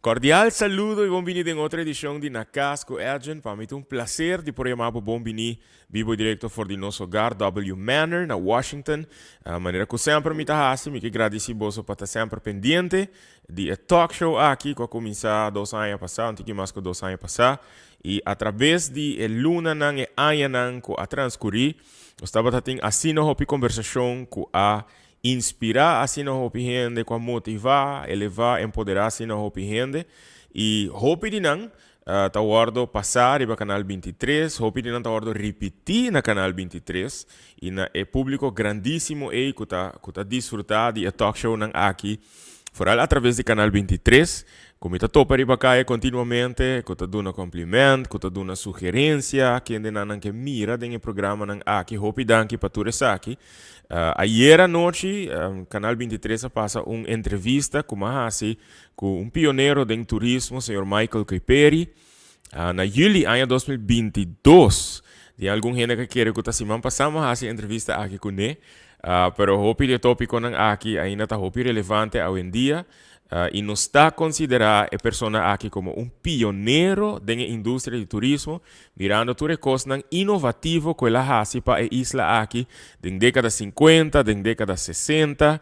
Cordial saludo y bon bini den otro edicion di Na Cas cu Edjean. Pa mi ta un placer di por yama bo bon bini bibo directo for di nos hogar W Manor na Washington. Manera cu semper mi ta haci, mi ke gradici boso pa ta semper pendiente di e talk show aki cu a cuminsa 2 aña pasa, un tiki mas cu 2 aña pasa. Y a traves di e lunanan, e añanan cu a transcuri, nos tabata tin asina hopi conversacion cu a inspira asina hopi hende, cu a motiva, eleva, empodera asina hopi hende. Y hopi di nan ta wordo pasa riba Canal 23, hopi di nan ta wordo ripiti na Canal 23 y na e publico grandisimo ey cu ta disfruta di e talk show nan aki, vooral a traves di Canal 23, cu mi ta topa riba caya continuamente, cu ta duna compliment, cu ta duna sugerencia, kende nan ke mira den e programa nan aki. Hopi danki pa tur esaki. Ayera nochi, Canal 23 a pasa un entrevista cu m'a hasi cu un pionero den turismo, señor Michael Kuiperi, na juli aña 2022. Tin algun hende cu kier cu ta siman pasa m'a hasi entrevista aki cu ne, pero hopi di topico nan aki ainda ta hopi relevante awendia. Y nos ta considera e persona aki como un pionero den industria di turismo, mirando tur e cosnan innovativo cu el a hasi pa e isla aki den decada 50, den decada 60,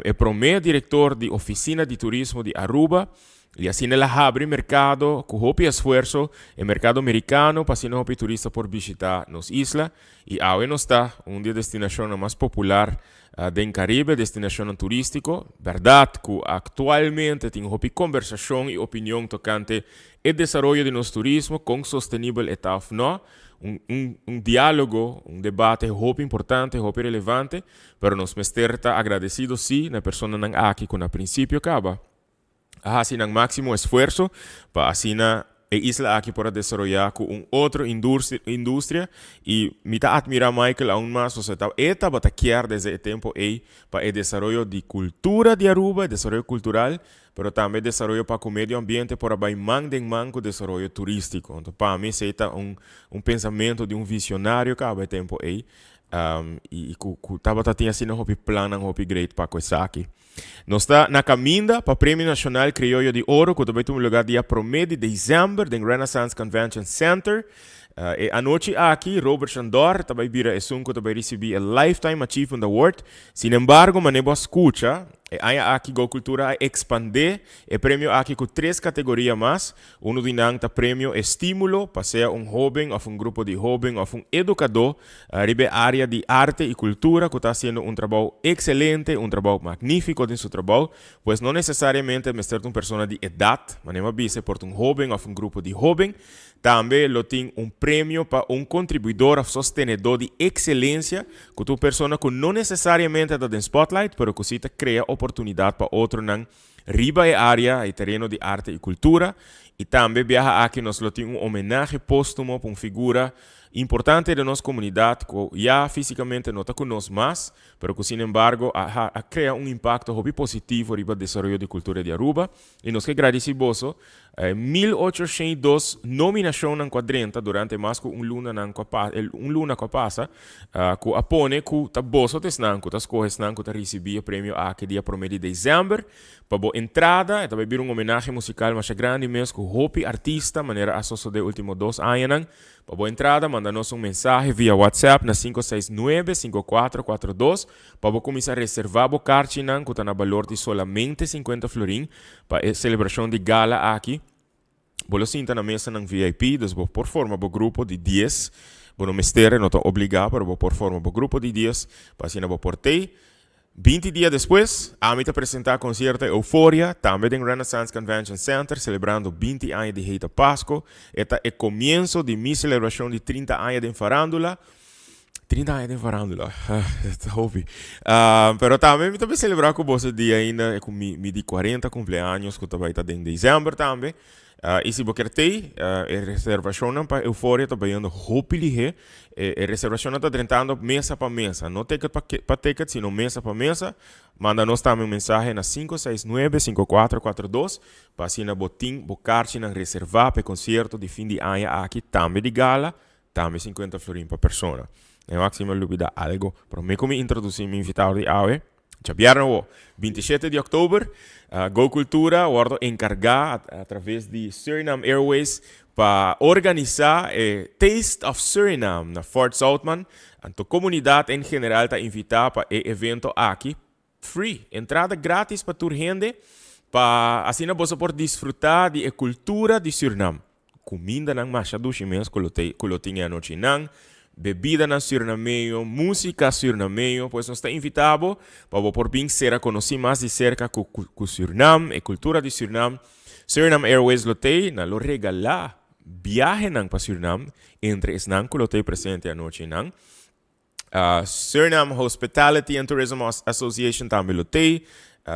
e prome director di oficina di turismo di Aruba, y asina el a habri mercado cu hopi esfuerso, e mercado americano, pa asina hopi turista por bishita nos isla. Y awe nos ta un di e destinacion mas popular den Caribe, destinacion turistico. Berdad cu actualmente tin hopi conversacion y opinion tocante e desaroyo di nos turismo, con sostenibel e ta of no. Un dialogo, un debate hopi importante, hopi relevante, pero nos mester ta agradecido si na persona nan aki cu na principio caba a hasi nan maximo esfuerso pa asina e isla aki por desaroya cu un otro industria. Y mi ta admira Michael aún mas, o sea, e tabata kier desde e tempo ey pa e desaroyo di cultura di Aruba, desaroyo cultural, pero tambe desaroyo pa cu medio ambiente por bay man den man cu desaroyo turistico. Anto, pa mi, esey ta un pensamento di un visionario caba e tempo ey y cu tabata tin asina hopi plan, hopi great pa esaki. Nos ta na caminda pa Premio Nacional Crioyo di Oro, cu tambe tin luga dia 1 di december den Renaissance Convention Center. E anochi aki, Robert Chandor tambe bira esun cu tambe ricibi e Lifetime Achievement Award. Sin embargo, manera bo a scucha, e aña aki Go Cultura a expande e premio aki cu tres categoria mas. Uno di nan ta premio estimulo, pa sea un hoben of un grupo di hoben of un educador riba area di arte y cultura cu ta haciendo un trabou excelente, un trabou magnifico den su trabou, pues no necesariamente mester un persona di edad, manera bisa por un hoben of un grupo di hoben. Tambe lo tin un premio pa un contribuidor of sostenedor di excelencia, cu ta un persona cu no necesariamente ta den spotlight, pero cu si ta crea oportunidad pa otronan riba e area e tereno di arte y cultura. Y tambe biaha aki nos lo tin un homenahe postumo pa un figura importante di nos comunidad cu ya fisicamente no ta cu nos mas, pero cu sin embargo a crea un impacto hopi positivo riba desaroyo di cultura di Aruba. Y nos kier gradici boso 1802 nominacion cu a drenta durante mas cu un luna cu a pasa, cu a pone cu ta boso t'esnan cu ta scoge esnan cu ta ricibi e premio aki dia 1 di december. Pa bo entrada, tambe un homenahe musical mas grandi mes cu hopi artista, manera a sucede ultimo 2 aña. Pa bo entrada, manda nos un mensahe via WhatsApp na 569-5442 pa bo cuminsa reserva bo carchinan cu ta na balor di solamente 50 florin pa e celebracion di gala aki. Bo lo sinta na mesa nan VIP, dus bo por forma bo grupo di 10. Bo no mester, no ta obliga, pero bo por forma bo grupo di 10 pa asina bo por t'ey. 20 dia despues, ami ta presenta concierto Euforia, tambe den Renaissance Convention Center, celebrando 20 aña di Hey Ta Pasco. E ta e comienso di mi celebracion di 30 aña di farandula. 30 aña di farandula, ta hopi. Pero tambe mi tambe celebra cu bo dia ainda cu mi di 40 cumpleaños, cu tambe ta den december tambe. Y si bo kier t'ey, e reservacion pa Euforia ta bayendo hopi lihe. E reservacion ta drentando mesa pa mesa, no ticket pa ticket, sino mesa pa mesa. Manda nos tambe un mensahe na 569-5442 pa asina bo tin bo carchinan reserva pa e concierto di fin di aña aki, tambe di gala, tambe 50 florin pa persona. E maximo lubida algo, pero mi cu mi introduci mi invitado di awe. Djabièrnè awo, 27 di òktober, Go Cultura a wòrdu enkargá a traves di Suriname Airways pa organisá e Taste of Suriname na Fort Zoutman. Anto komunidat en general ta invitá pa e evento aki, free, entrada gratis pa tur hende, pa asina boso por disfrutá di e kultura di Sürnam. Kumindanan masha dushi mes ku lo te ku lo tin e anochinan, bebidanan sürnameño, músika sürnameño, pues nos ta invitá bo pa bo por bin sera konosí mas di serka ku ku Sürnam, e kultura di Sürnam. Suriname Airways lo t'ei, nan lo regalá biahenan pa Sürnam entre esnan ku lo t'ei presente e anochinan. Suriname Hospitality and Tourism Association tambe lo t'ei,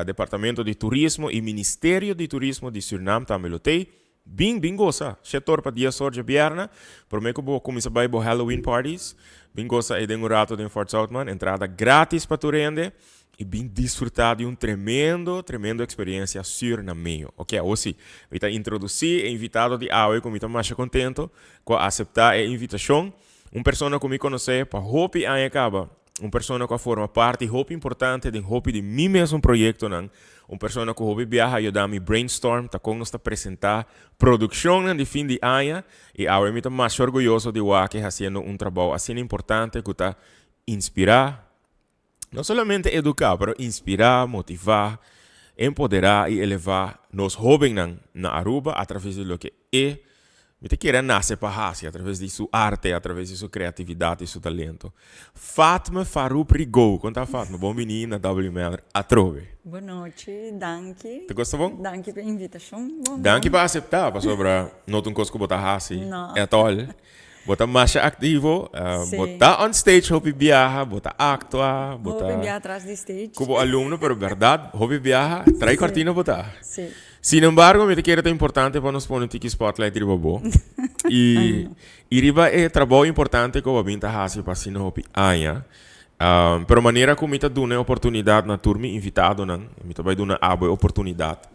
Departamento di Turismo y Ministerio di Turismo di Suriname tambe lo t'ei. Bin, bin gosa! Shetor pa dies or djabièrnè, promé ku bo kuminsá bai bo Halloween parties, bin gosa ei den un rato den Fort Zoutman. Entrada gratis pa tur hende y bin disfrutá di un tremendo, tremendo eksperiencia Surinameño. Ok, awor si, mi ta introdusí e invitado di awe ku mi ta masha kontento ku a aseptá e invitashon. Un persona ku mi konosé pa hopi aña kaba, un persona ku a forma parti hopi importante den hopi di mi mesun proyektonan, un persona ku hopi biaha a yuda mi brainstorm ta kon nos ta presentá produkshonnan di fin di aña i awe mi ta masha orguyoso di wak e hasiendo un trabou asina importante ku ta inspirá, no solamente eduká pero inspirá, motivá, empoderá i elevá nos hóbennan na Aruba atraves di loke e mi ta kere a nase pa hasi atraves di su arte, atraves di su kreatividat i su talento. Fatme Farouk Rigaud, kon ta Fatme? Bon bini na W Manor atrobe. Bon nochi, danki. Te gusta bon? Danki pa e invitashon. Bon bon. Danki pa aseptá pasobra no ta un kos ku bo ta hasi No. at all. Bo ta masha aktivo, bo ta on stage hopi biaha, bo ta aktua, bo ta. Hopi biaha tras di stage. Ku bo alumno, pero bèrdat hopi biaha, trai kòrtina bo ta. Si. Sin embargo, mi ta kere ta importante pa nos pone un tiki spotlight riba bo. I i riba e trabou importante ku bo a bin ta hasi pa asina hopi aña. Pero manera ku mi ta duna e oportunidat na tur mi invitadonan, mi ta bai duna abo e oportunidat.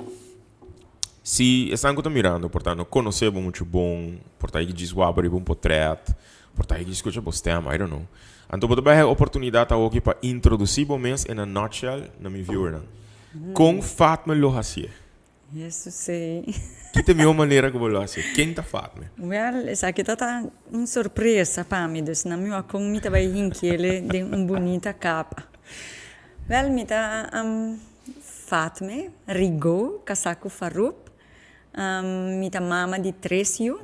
Si esnan ku ta mirando por ta no konosé bo muchu bon, por ta djis wak bo riba un potrèt, por ta djis skucha bo stèm, I don't know. Anto bo ta bai haña oportunidat awoki pa introdusí bo mes in a nutshell na mi viewernan. Kon Fatme lo hasié? Yesus sey. Ki ta e mihó manera ku bo lo hasié? Ken ta Fatme? Wèl, esaki ta ta un sorpresa pa mi, dus na mi wak kon mi ta bai hinkiele den un bunita kapa. Wèl, mi ta Fatme Rigaud, kasá ku Farouk. Mi ta mama di tres yu.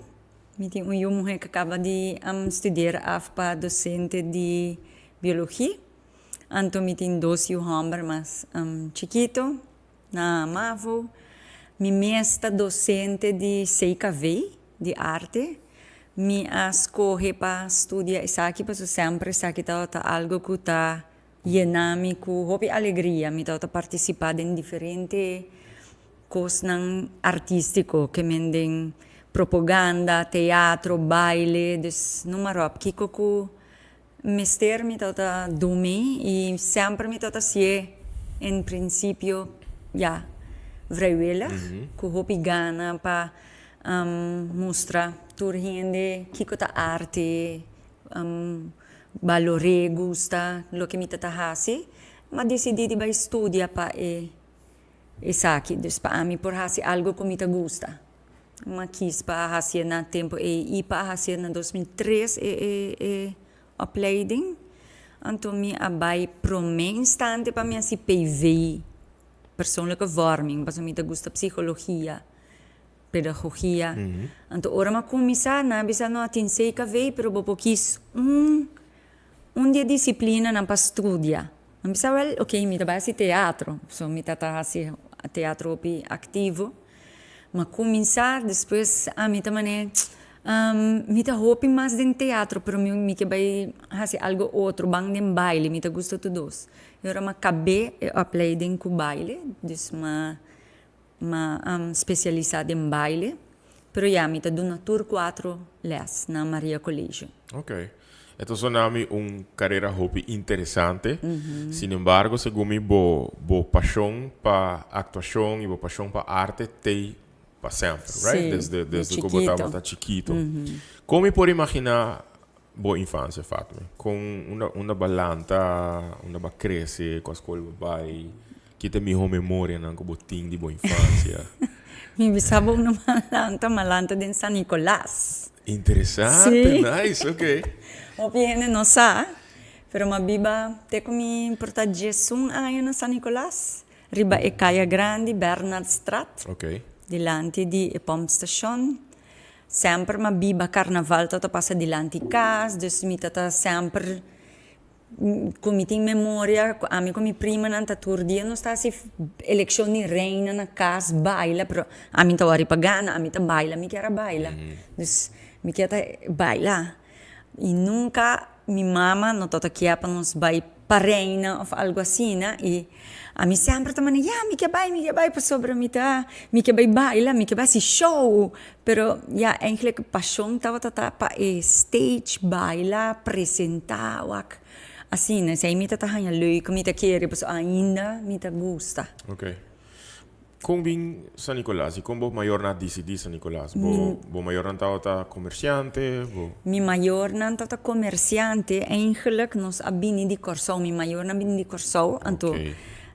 Mi tin un yu muhé ku kaba di studier af pa dosente di biologia. Anto mi tin dos yu hòmber mas chikitu na mavo. Mi mes ta dosente di CKV, di arte. Mi a skohe pa studia esaki pasobra semper esaki tabata algu ku ta Yena mi ku hopi alegria. Mi tabata partisipá den diferente kosnan artístiko, ke men den propaganda, teatro, baile, dus no maròp. Kiko ku mester mi tabata dumi i semper mi tabata hasié en prinsipio ya vrijwillig, ku hopi gana pa mustra tur hende kiko ta arte. Balor'é, gusta loke mi ta ta hasi, m'a disidí di bai studia pa e esaki. Dus pa ami por hasi algu ku mi ta gusta. M'a kis pa hasié na tempu ei i pa hasié na 2003 e e e opleiding. Anto mi a bai promé instante pa mi hasi PV, persoonlijke vorming, pasobra mi ta gusta psikologia. Pedagogia. Anto ora m'a kuminsá, nan a bisa, no, tin CKV, pero bo por kis un, un di e disiplinanan pa studia. Mi bisa, wèl, oké, mi ta bai hasi teatro. So mi ta ta hasi teatro hopi aktivo. M'a kuminsá, despues ami ta manera, mi ta hopi mas den teatro, pero mi mi ke bai hasi algu otro, ban den baile, mi ta gusta tur dos. I ora m'a kab'é e opleiding ku baile, dus m'a M'a spesialisá den baile, pero ya mi ta duna tur kuatro lès na Maria College. Ok. E ta sona mi un karera hopi interesante. Sin embargo, segun mi bo bo pashon pa aktuashon i bo pashon pa arte t'ei pa semper, right? Sí, Desde di desde ku bo chikito. tabata chikito. Kon mi por imaginá. bo infancia, Fatme? Con unda unda bo a lanta, unda bo a crece, cua scol bo bay, ki ta e miho memorianan cu bo tin di bo infancia? Mi bisa bo unda mi a lanta, mi a lanta den San Nicolas. Interesante, nice, ok. Hopi hende no sa, pero mi a biba te cu mi por ta diesun aña na San Nicolas, riba e caya grandi, Bernardstraat, dilanti di e pompstation. Semper m'a biba carnaval ta ta pasa dilanti cas, dus mi ta ta semper cu mi tin memoria cu ami cu mi primanan ta tur dia nos ta haci eleccion di reina na cas baila pero ami ta wori pa gana, ami ta baila mi kier a baila, dus mi kier ta baila y nunca Mi mama no tabata kier pa nos bai pa reina of algo asina y ami semper ta manda ya mi ke bai mi ke bai pasobra mi ta mi ke bai baila mi ke bai haci show pero ya eigenlijk pasion tabata ta pa e stage baila presenta wak asina esey mi ta ta haña leuk mi ta kere pasobra ainda mi ta gusta. Okay. Kon bin San Nicolas y kon bo mayornan a dicidi San Nicolas? Bo bo mayornan tabata comerciante? Bo. Mi mayornan tabata comerciante, eigenlijk nos a bini di Corsou, mi mayornan a bini di Corsou, anto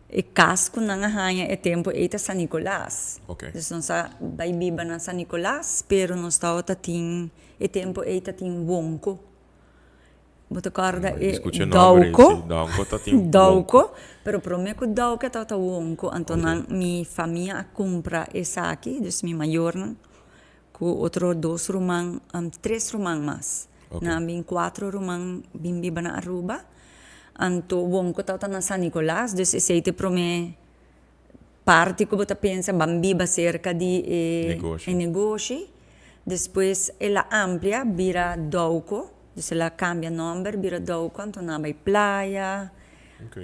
e cas cu nan a haña e tempo ey ta San Nicolas. Dus nos a bay biba na San Nicolas, pero nos tabata tin e tempo ey ta tin wonco. Bo ta kòrda e Douko? Douko, pero promé ku Douko tabata Wonko, anto nan mi famia a kumpra esaki, dus mi mayornan ku otro dos ruman, tres ruman mas. Nan a bin kuatro ruman bin biba na Aruba, anto Wonko tabata na San Nicolas, dus esei ta e promé parti ku bo ta pensa ban biba serka di e negoshi. Despues el a amplia bira Douko, dus el a kambia nòmber bira Douko, anto nan a bai playa,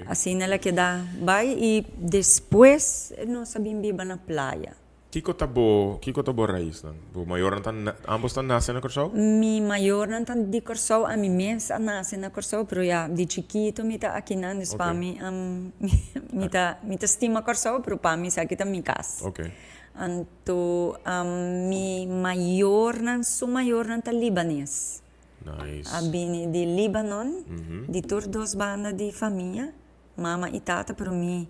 asina el a keda bai i despues nos a bin biba na playa. Kiko ta bo, kiko ta bo raisnan? Bo mayornan ta, ambos ta nase na Kòrsou? Mi mayornan ta di Kòrsou, ami mes a nase na Kòrsou, pero ya di chikito mi ta akinan, dus pa mi mi ta mi ta stima Kòrsou, pero pa mi esaki ta mi kas. Anto mi mayornan, su mayornan ta libanes. Nice. A bini di Libanon, di tur dos banda di famia. Mama i tata pero mi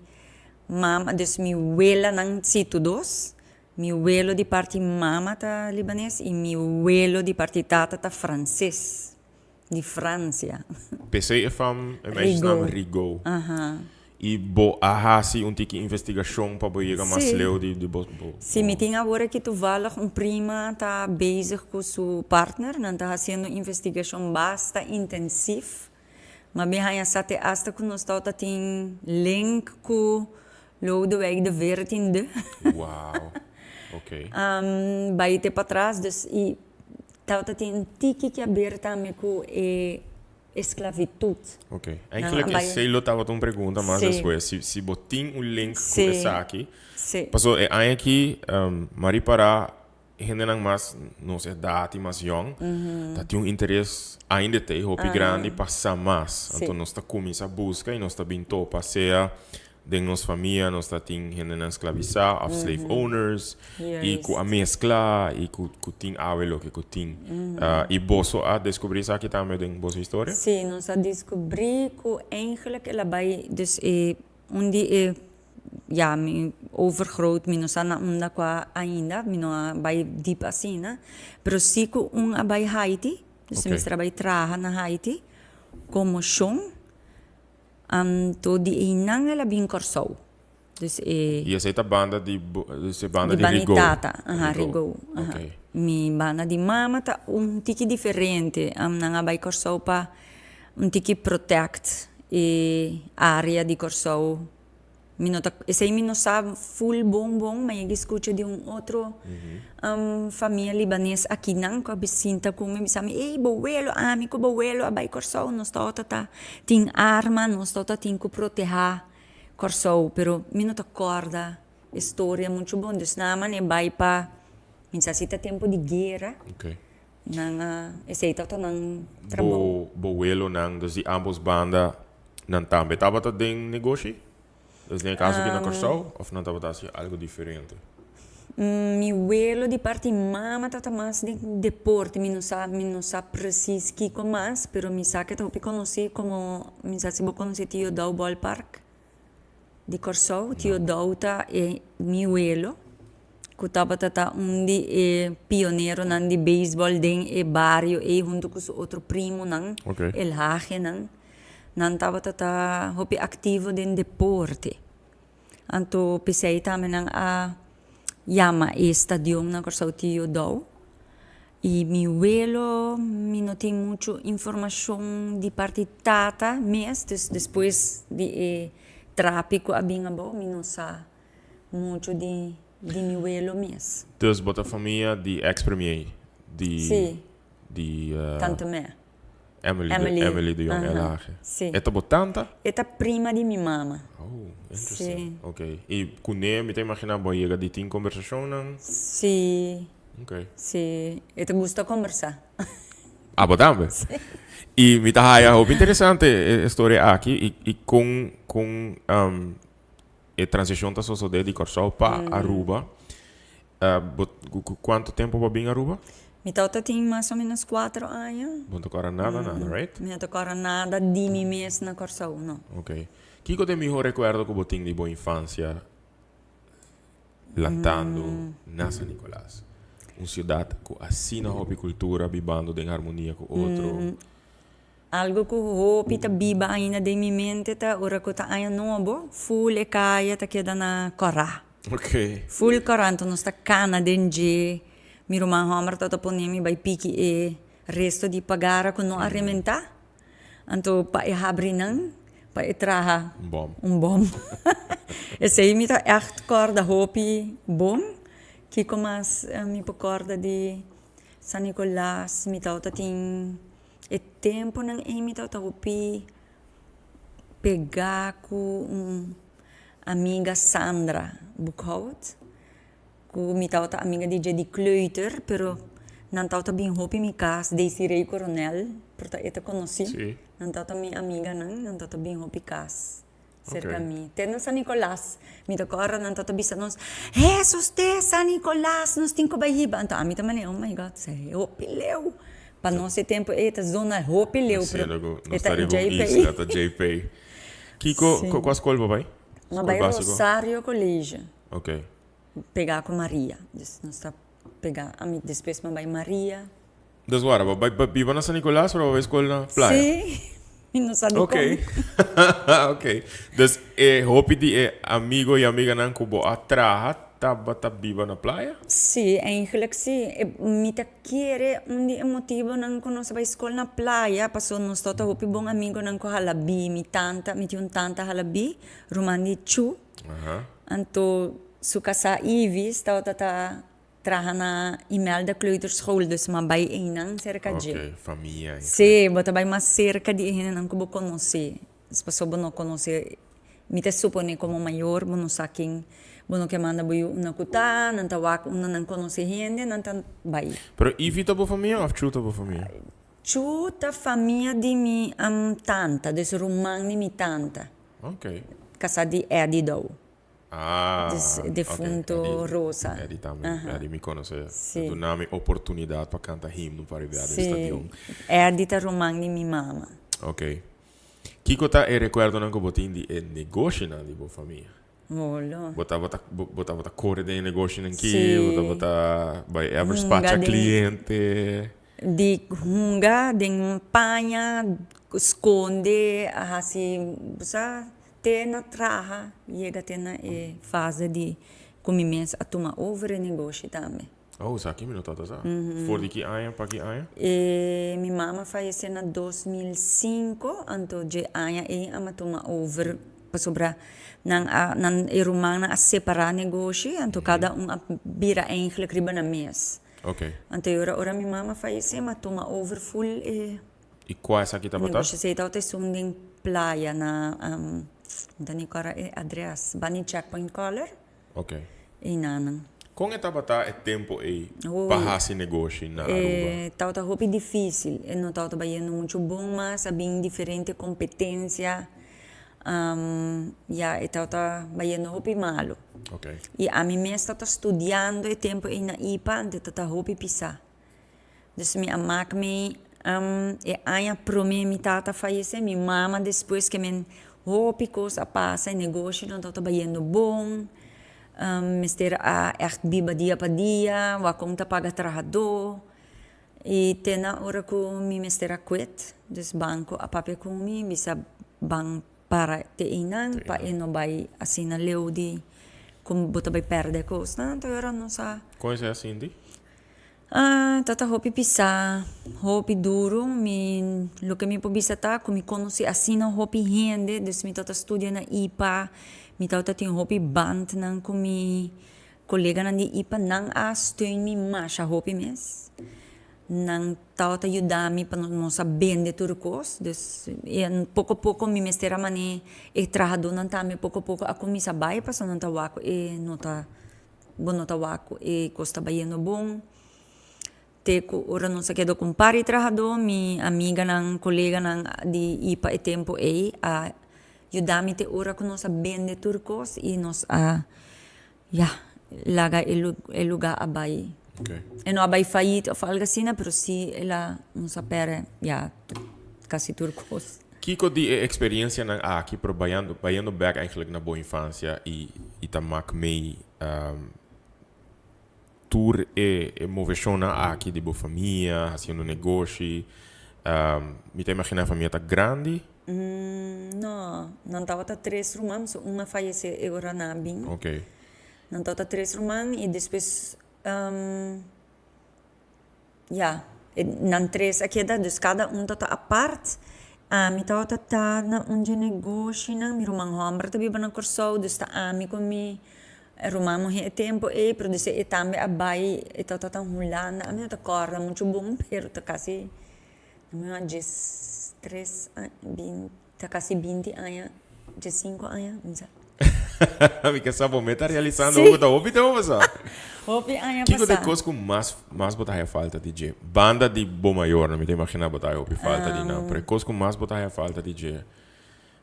mama dus mi welanan si tur dos mi welo di parti mama ta libanes i mi welo di parti tata ta franses di Francia. P'esei e fam e meisjes nam Rigaud. I bo a hasi un tiki investigashon pa bo yega mas leu di di bo bo. Si mi tin awor aki toevallig un prima ta bezig ku su partner nan ta hasiendo investigashon basta intensief. Ma mi haña sa te asta ku nos tabata tin link ku Lodewijk de veertiende. Wow, ok. Bai te patras, dus i tabata tin un tiki ke aber tambe ku e esclavitud. Ok, eigenlijk esei lo tabata un pregunta mas despues, si si bo tin un link ku esaki. Paso e aña aki mi a ripara Hendenan mas nos edat i mas yòn ta tin un interes ainda te hopi grandi pa sa mas. Anto nos ta kuminsá buska i nos ta bin topa sea den nos famia nos ta tin hendenan sklabisá òf slave owners i ku a meskla i ku ku tin awe loke ku tin. I boso a deskubrí esaki tambe den boso historia? Sí, nos a deskubrí ku eigenlijk el a bai dus e un di e Ya, mi overgroot, mi no sa na unda kua ainda, mi no a bai diep asina, pero si ku un a bai Haiti, dus mi mester a bai traha na Haiti komo shon, anto di einan el a bin Kòrsou. Dus e. I esei ta banda di bo, dus e banda di Rigaud? Di banda di tata, aha, Rigaud, aha. Mi banda di mama ta un tiki diferente, nan a bai Kòrsou pa un tiki protect e area di Kòrsou. Mi no ta, esei mi no sa full bon bon, ma yega skucha di un otro famia libanes akinan ku a sinta ku mi, bisa mi, ey bo welo, ami ku bo welo a bai Kòrsou, nos tabata ta tin arma, nos tabata tin ku protehá Kòrsou, pero mi no ta kòrda e storia muchu bon, dus nan a manera bai pa, mi sa si ta tempu di guera, nan a, esei tabata nan trabou. Bo welonan, dus di ambos banda, Nan tambe tabata den negoshi? Dus den e kaso aki na Kòrsou òf nan tabata hasi algu diferente? Mi welo di parti mama tabata mas den deporte, mi no sa mi no sa precies kiko mas, pero mi sa ke ta hopi konosí komo, mi sa si bo konosé Tio Dou Ballpark di Kòrsou, Tio Dou ta e mi welo ku tabata ta un di e pioneronan di beisbòl den e bario ei huntu ku su otro primonan, elhagenan, nan tabata ta hopi aktivo den deporte. Anto p'esei tambe nan a yama e stadion na Kòrsou Tio Dou. I mi welo mi no tin muchu informashon di parti tata mes, dus despues di e trapi ku a bin abou mi no sa muchu di di mi welo mes. Dus bo ta famia di ex premier di Si. di Tante Mè. Emily, de, Emily de Jong Elhage. Si. E ta bo tanta? E ta prima di mi mama. Oh, interesting. Si. Ok. I kuné mi ta imaginá bo a yega di tin kombersashonnan? Si. Ok. Si. E ta gusta kombersá. Abo tambe? Si. I mi ta haya hopi interesante e storia aki i i kon kon e transishon ta sosodé di Kòrsou pa Aruba. Bo ku kuantu tempu bo a bin Aruba? Mi tabata tin mas o menos kuater aña. Bo no ta kòrda nada nada, right? Mi no ta kòrda nada di mi mes na Kòrsou, no. Ok. Kiko ta e mihó rekuerdo ku bo tin di bo infansia lantando na San Nicolas? Un siudat ku asina hopi kultura bibando den harmonia ku otro. Algo ku hopi ta biba ainda den mi mente ta ora ku ta aña nobo, ful e kaya ta keda na kòrá. Ok. Ful kòrá, anto nos ta kana den dje. Mi ruman hòmber tabata pone mi bai piki e resto di pagara ku no a rementá, anto pa e habri nan, pa e traha Un bòm. un bòm. Esei mi ta ègt kòrda hopi bon. Kiko mas mi por kòrda di San Nicolas, mi tabata tin. E tempunan ei mi tabata hopi pegá ku un amiga Sandra Boekhout, ku mi tabata amiga di dje di kleuter, pero nan tabata bin hopi mi kas, Desiree Coronel, por ta e ta konosí, nan tabata mi amiganan, nan tabata bin hopi kas. Cerca mi. Te na San Nicolas. Mi ta corda nan ta bisa nos, Hesus te San Nicolas, nos tin cu bay hiba. Anto ami ta mane, oh my God, sa e hopi leu. Pa nos e tempo ey ta zona hopi leu, pero e ta JP. Isla ta JP. Kico, cua scol bo bay? Mi bay Rosario College. Ok. Pega cu Maria. Dus nos ta pega, ami despues mi bay Maria. Dus wara, bo bai biba na San Nicolas pero bo bai skol na Playa? Sí, mi no sa dikon. Ok, ok. Dus e hopi di e amigo i amiganan ku bo a traha tabata biba na Playa? Sí, eigenlijk sí. E mi ta kere un di e motibonan ku nos a bai skol na Playa pasobra nos tabata hopi bon amigonan ku Halabi. Mi tanta, mi tin un tanta Halabi, ruman di Chu. Anto su kasá Ivis tabata ta Traha na Imelda Kleuterschool, dus m'a bai einan serka dje. Ok, famia. Sí, bo ta bai mas serka di e hendenan ku bo konosé. Es pasobra bo no konosé, mi ta suponé komo mayor bo no sa ken bo no ke manda bo yu unda ku ta, nan ta wak unda nan konosé hende, nan ta bai. Pero Ivy ta bo famia òf Chu ta bo famia? Chu ta famia di mi tanta, dus ruman di mi tanta. Ok. Kasá di Eddie Dow. Ah, Dus defunto ok, Eddie, Rosa. Eddie tambe, Aha. Eddie mi conoce. Sí. Duna mi oportunidad pa canta himno pa riba den Sí. stadion. Eddie ta ruman di mi mama. Ok. Kico ta e recuerdonan cu bo tin di e negoshinan di bo famia? Holo. Bo tabata, bo, bo tabata core den e negoshinan ki? Sí. Bo tabata bay ever Hunga spacha den. cliente? Di hunga den paña, sconde, a haci, bo sa, Te na traha yega te na e fase di ku mi mes a tuma over e negoshi tambe. Oh, esaki mi no tabata sa. For di ki aña pa ki aña? E mi mama fayesé na 2005, anto dje aña ei a mi tuma over pasobra nan a nan e rumannan a separá negoshi, anto kada un a bira eigenlijk riba nan mes. Ok. Anto e ora ora mi mama fayesé mi a tuma over ful e. I kua esaki tabata? Negoshi esei tabata esun den playa na mi ta ni kòrda e adrès, bani Checkpoint Color. Ok. Einanan. Kon e tabata e tempu ei pa hasi negoshi na Aruba? E tabata hopi difísil, e no tabata bayendo muchu bon mas, a bin diferente kompetensia. Ya e tabata bayendo hopi malu. Okay. I ami mes tabata studiando e tempu ei na IPA, anto tabata hopi pisá. Dus mi a mak mi e aña promé mi tata a fayesé, mi mama despues ke men hopi kos a pasa, e negoshi no tabata bayendo bon, mester a ègt biba dia pa dia, wak kon ta paga trahadó. I te na ora ku mi mester a kwet, dus banko a papia ku mi, bisa ban para te einan pa e no bai asina leu di ku bo ta bai pèrdè kosnan, anto ora nos a. Kon esei a sinti? Ah, ta ta hopi pisá, hopi duru. Mi, loke mi por bisa ta ku mi konosé asina hopi hende, dus mi tabata studia na IPA, mi tabata tin hopi bandnan ku mi koleganan di IPA, nan a steun mi masha hopi mes. Nan tabata yuda mi pa nos a bende tur kos, dus poko poko mi mester a man'é e trahadónan tambe poko poko a kuminsá bai pasobra nan ta wak ku e no ta. Bo no ta wak ku e kos ta bayendo bon. Te ku ora nos a keda ku un par di trahadó, mi amiganan, koleganan di ipa e tempu ei a yuda mi te ora ku nos a bende tur kos i nos a, ya, laga e lugá a bai. E no a bai fayit òf algu asina, pero sí el a, nos a pèrdè, ya, kasi tur kos. Kiko di e experiencianan aki pero bayando bayendo bek eigenlijk na bo infancia y y ta mak mey tur e e movecionnan aki di bo famia haciendo negoshi mi ta imagina e famia ta grandi? No, nan tabata tres ruman so un a fayece e ora nan a bin. Nan tabata tres ruman y despues. Ya, e nan tres a keda, dus kada un ta ta apart. Ami tabata ta na un dje negoshinan, mi ruman hòmber ta biba na Kòrsou, dus ta ami ku mi ruman muhé e tempu ei, pero dus e tambe a bai, e tabata ta Hulanda, ami no ta kòrda muchu bon, pero ta kasi, mi a djes tres aña, Ta casi binti aña, diescinco aña, mi sa. Mi ke sa bo me ta realisando hopi ta hopi tempo pasa. Hopi aña pasa. Kiko ta e kos ku mas mas bo ta haya falta di dje? Banda di bo mayornan, mi ta imagina bo ta haya hopi falta di nan, pero e kos ku mas bo ta haya falta di dje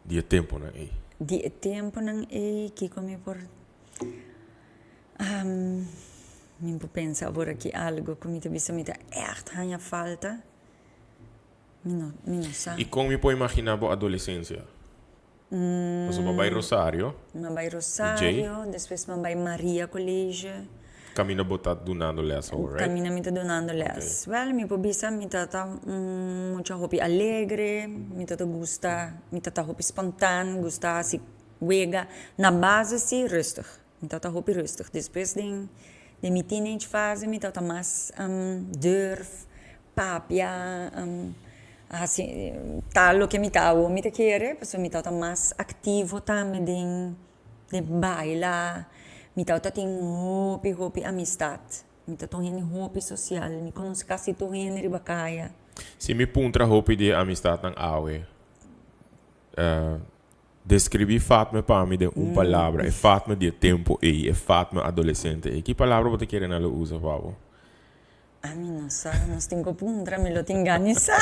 di e temponan ei? Di e temponan ei, kiko mi por mi por pensa awor aki algo ku mi ta bisa mi ta ègt haña falta. Mi no, mi no sa. I kon mi por imaginá bo adolesensia? Pasobra bo a bai Rosario. Mi a bai Rosario, despues mi a bai Maria College. Kaminda bo ta dunando lès awor, right? Kaminda mi ta dunando lès. Wèl, mi por bisa mi ta ta un mucha hopi alegre, mi ta ta gusta, mi ta ta hopi spontan, gusta hasi wega. Na base si, rustig. Mi ta ta hopi rustig. Despues den den mi teenage fase mi ta ta mas durf, papia, hasi ta loke mi ta awor mi ta kere pasobra mi tabata mas aktivo tambe den den baila, mi tabata tin hopi hopi amistat, mi ta ta un hende hopi sosial, mi konos kasi tur hende riba kaya. Si mi puntra hopi di e amistatnan awe, Describí Fatme pa mi den un palabra, e Fatme di e tempo ei, e Fatme adolescente ei. Ki palabra bo ta kere nan lo usa pa bo? Ami no sa, nos tin ku puntra, mi lo tin gana di sa.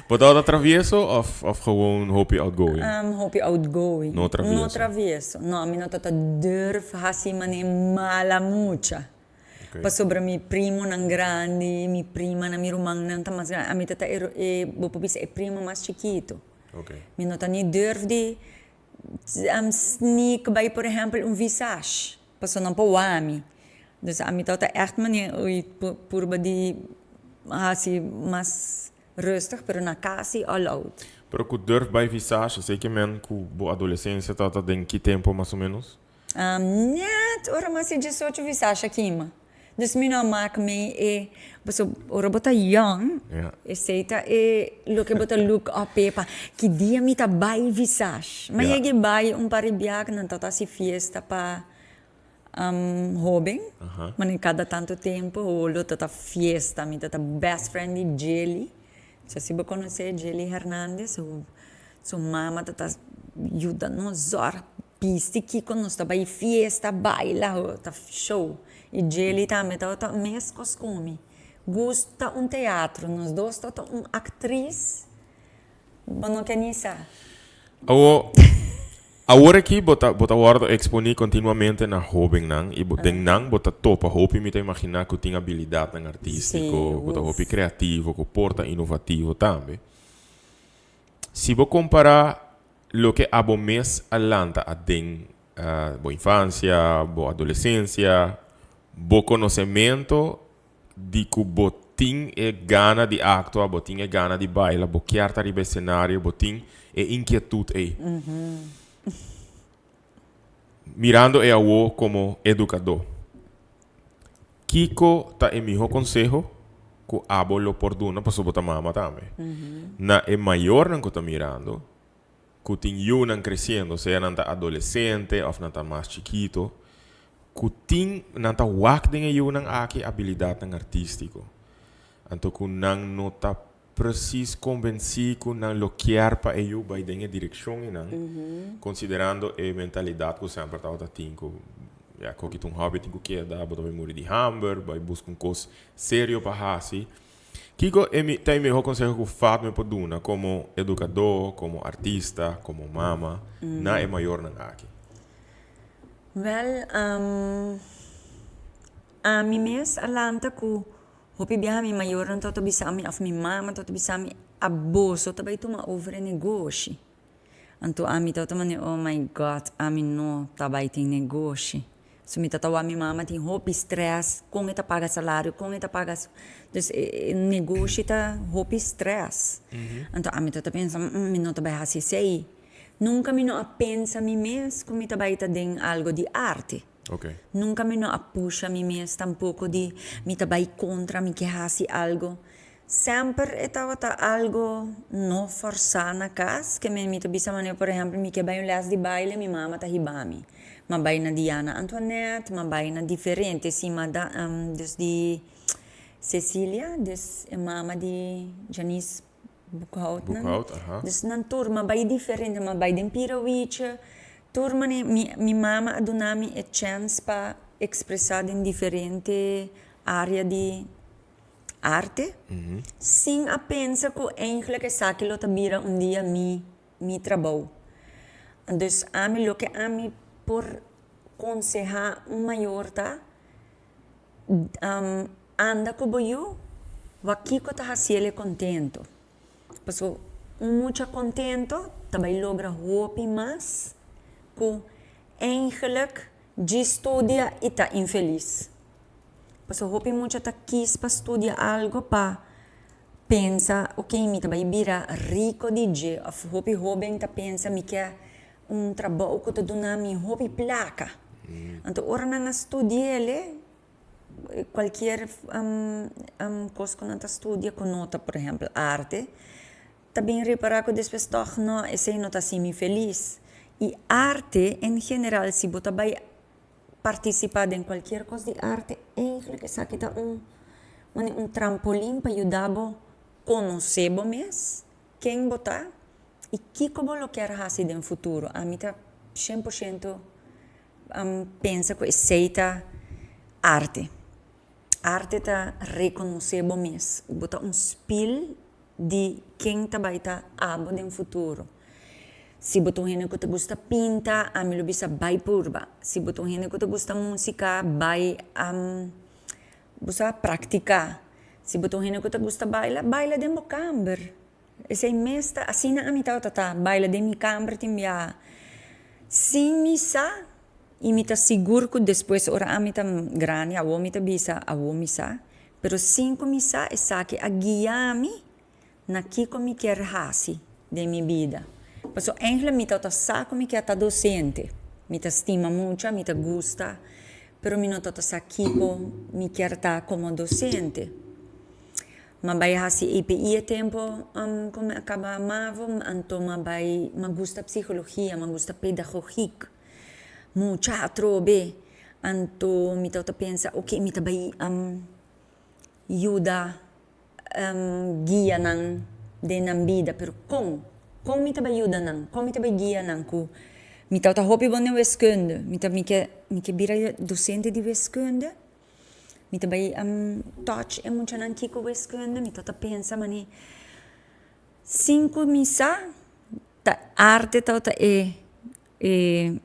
Bo tabata travieso of of gewoon hopi outgoing? Hopi outgoing. No travieso. No travieso. No, mi no tabata durf hasi manera mala mucha. Pasobra mi primonan grandi, mi primanan, mi rumannan ta mas grandi. Ami ta ta e, bo por bisa e primo mas chikito. Mi no ta ni durf di sneak bai por ehempel un visage, pasobra nan por wak mi. Dus ami tabata ègt manera ui purba di hasi mas rustig, pero na kas si all out. Pero ku durf bai visage, esei ke men ku bo adolesensia tabata den ki tempo mas o menos? Net ora mas e diesocho visage a kima. Dus mi no a mak mei e, paso ora bo ta young, esei ta e loke bo ta look up e pa ki dia mi ta bai visage. Ma yega e bai un par di biaha nan ta hasi fiesta pa hoben, manera kada tanto tempo lo ta ta fiesta, mi ta ta best friend di Jelly, so si bo konosé Jelly Hernandez, su mama ta ta yuda nos zorg Bisti kiko nos ta bai fiesta, baila ho, ta show. I Jelly tambe tabata meskos ku mi. Gusta un teatro, nos dos tabata un aktris, bo no ke ni sa. Awo, awor aki bo ta, bo ta wordo exponi continuamente na hobennan y bo, den nan bo ta topa hopi mi ta imagina cu tin habilidadnan artistico, cu ta hopi creativo, cu por ta innovativo tambe. Si bo compara loke abo mes a lanta aden bo infancia, bo adolescencia, bo conocemento di cu bo tin e gana di actua, bo tin e gana di baila, bo kier ta riba escenario, bo tin e inquietud ey. Mirando e awo como educador, kico ta e miho conseho cu abo lo por duna, pasobra bo ta mama tambe, na e mayornan cu ta mirando, cu tin yunan creciendo, sea nan ta adolescente of nan ta mas chikito, cu tin, nan ta wak den e yunan aki habilidadnan artistico, anto cu nan no ta precies convenci cu nan lo kier pa e yu bay den e direccion eynan, considerando e mentalidad cu semper tabata tin cu ya koki ta un hobby tin cu keda, bo ta bay muri di hamber, bay busca un cos serio pa haci. Kiko e mi ta e miho conseho cu Fatme por duna como educador, como artista, como mama na e mayornan aki? Wel, ami mes a lanta cu hopi biaha mi mayornan tabata bisa mi of mi mama tabata bisa mi, Aboso ta bay tuma over e negoshi. Anto ami tabata manda, oh my God, ami no ta bai tin negoshi. So mi ta wak mi mama tin hopi stress, kon e ta paga salario, kon e ta paga su. Dus e negoshi ta hopi stress. Anto ami tabata pensa, mi no ta bai hasi esei. Nunka mi no a pensa mi mes ku mi ta bai ta den algo di arte. Nunka mi no a pusha mi mes tampoko di mi ta bai kontra, mi ke hasi algo. Semper e tabata algo no forsá na kas, ke mi ta bisa manera por ehèmpel mi ke bai un lès di baile mi mama ta hiba mi. M'a bai na Diana Antoinette, m'a bai na diferente si m'a da dus di Cecilia, dus e mama di Janice Boekhout nan. Boekhout, aha. Dus nan tur m'a bai diferente, m'a bai den Pirawiche, tur manera mi mi mama a duna mi e chèns pa ekspresá den diferente área di arte, sin a pensa ku eigenlijk esaki lo ta bira un dia mi mi trabou. Dus ami loke ami por konsehá un mayor ta, anda ku bo yu, wak kiko ta hasiel e kontento. Pasobra un mucha kontento ta bai logra hopi mas ku eigenlijk djis studia i ta infelis. Pasobra hopi mucha ta kis pa studia algo pa pensa, ok, mi ta bai bira rico di dje, of hopi hoben ta pensa mi ke un trabou ku ta duna mi hopi plaka. Anto ora nan a studi'el, kualkier kos ku nan ta studia ku no ta por ehempel arte, ta bin ripará ku despues tòg no, esei no ta hasi mi felis. I arte en general si bo ta bai Partisipá den kualkier kos di arte eigentlik esaki ta un manera un trampolin pa yuda bo konosé bo mes, ken bo ta i kiko bo lo kier hasi den futuro. Ami ta 100% pensa ku esei ta arte. Arte ta rekonosé bo mes. Bo ta un spil di ken ta bai ta abo den futuro. Si bo ta un hende ku ta gusta pinta, ami lo bisa bai purba. Si bo ta un hende ku ta gusta músika, bai bo sa praktiká. Si bo ta un hende ku ta gusta baila, baila den bo kamber. Esei mes ta, asina ami tabata ta, baila den mi kamber tin biaha. Sin mi sa, i mi ta sigur ku despues ora ami ta grandi, awor mi ta bisa, awor mi sa, Pero sin ku mi sa esaki a guia mi na kiko mi kier hasi den mi bida. Pasobra eindelijk mi tabata sa ku mi kier ta dosente. Mi ta stima mucha, mi ta gusta, pero mi no tabata sa kiko mi kier ta komo dosente. M'a bai hasi EPI e tempo ku mi a kaba mavo, anto m'a bai, m'a gusta psikologia, m'a gusta pedagogiek. Mucha atrobe. Anto mi tabata pensa, ok, mi ta bai yuda guia nan den nan bida, pero kon? Kon mi ta bai yuda nan? Kon mi ta bai guia nan ku mi tabata hopi bon den wiskunde, mi ta mi ke mi ke bira dosente di wiskunde, mi ta bai touch e muchanan kiko wiskunde, mi tabata pensa mane sin ku mi sa. Ta arte tabata e e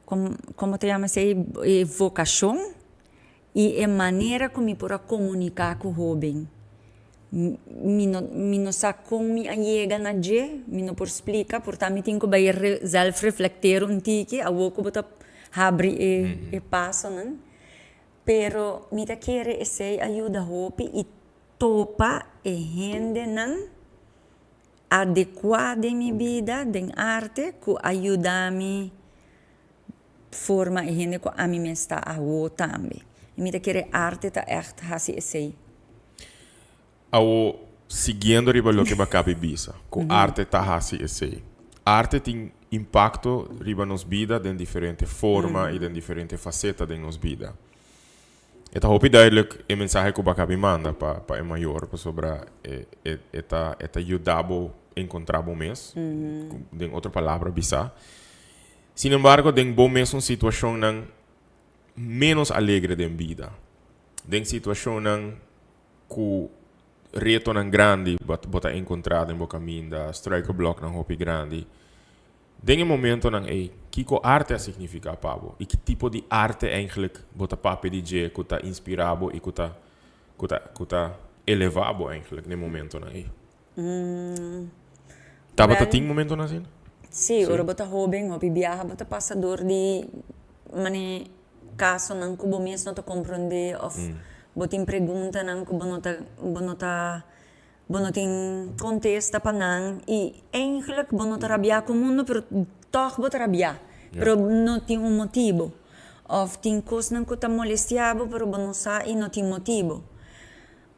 como como ta yama esei e vocacion y e manera cu mi por a comunica cu hoben. Mi no mi no sa con mi a yega na dje, mi no por splica, por ta mi tin cu bay zelf reflecteer un tiki awor cu bo ta habri e e pasonan, pero mi ta kere esei a yuda hopi y topa e hendenan adekuá den mi bida, den arte, ku a yuda mi forma e hende ku ami mes ta awo tambe. I mi ta kere arte ta ègt hasi esei. Awo, siguiendo riba loke bo a kabi bisa, ku arte ta hasi esei. Arte tin impakto riba nos bida den diferente forma i den diferente faseta den nos bida. E ta hopi duidelijk e mensahe ku bo a kabi manda pa pa e mayor pasobra e e e ta e ta yuda bo enkontrá bo mes, den otro palabra bisá. Sin embargo den bo mesun situashonnan ménos alegre den bida, den situashonnan ku retonan grandi bo bo ta enkontrá den bo kaminda, struikelbloknan hopi grandi, Den e momentonan ei, kiko arte a signifiká pa bo i ki tipo di arte eigenlijk bo ta papia di dje ku ta inspirá bo i ku ta ku ta ku ta elevá bo eigenlijk den e momentonan ei? Tabata Wel, tin momentonan asina? sí, ora bo ta hóben hopi biaha bo ta pasa dor di mane kasonan ku bo mes no ta komprondé òf bo tin preguntanan ku bo no ta bo no ta Bo no tin kontesta pa nan i eigenlijk bo no ta rabiá ku mundu pero tòg bo ta rabiá pero no tin un motibu òf tin kosnan ku ta molestiá bo pero bo no sa i no tin motibu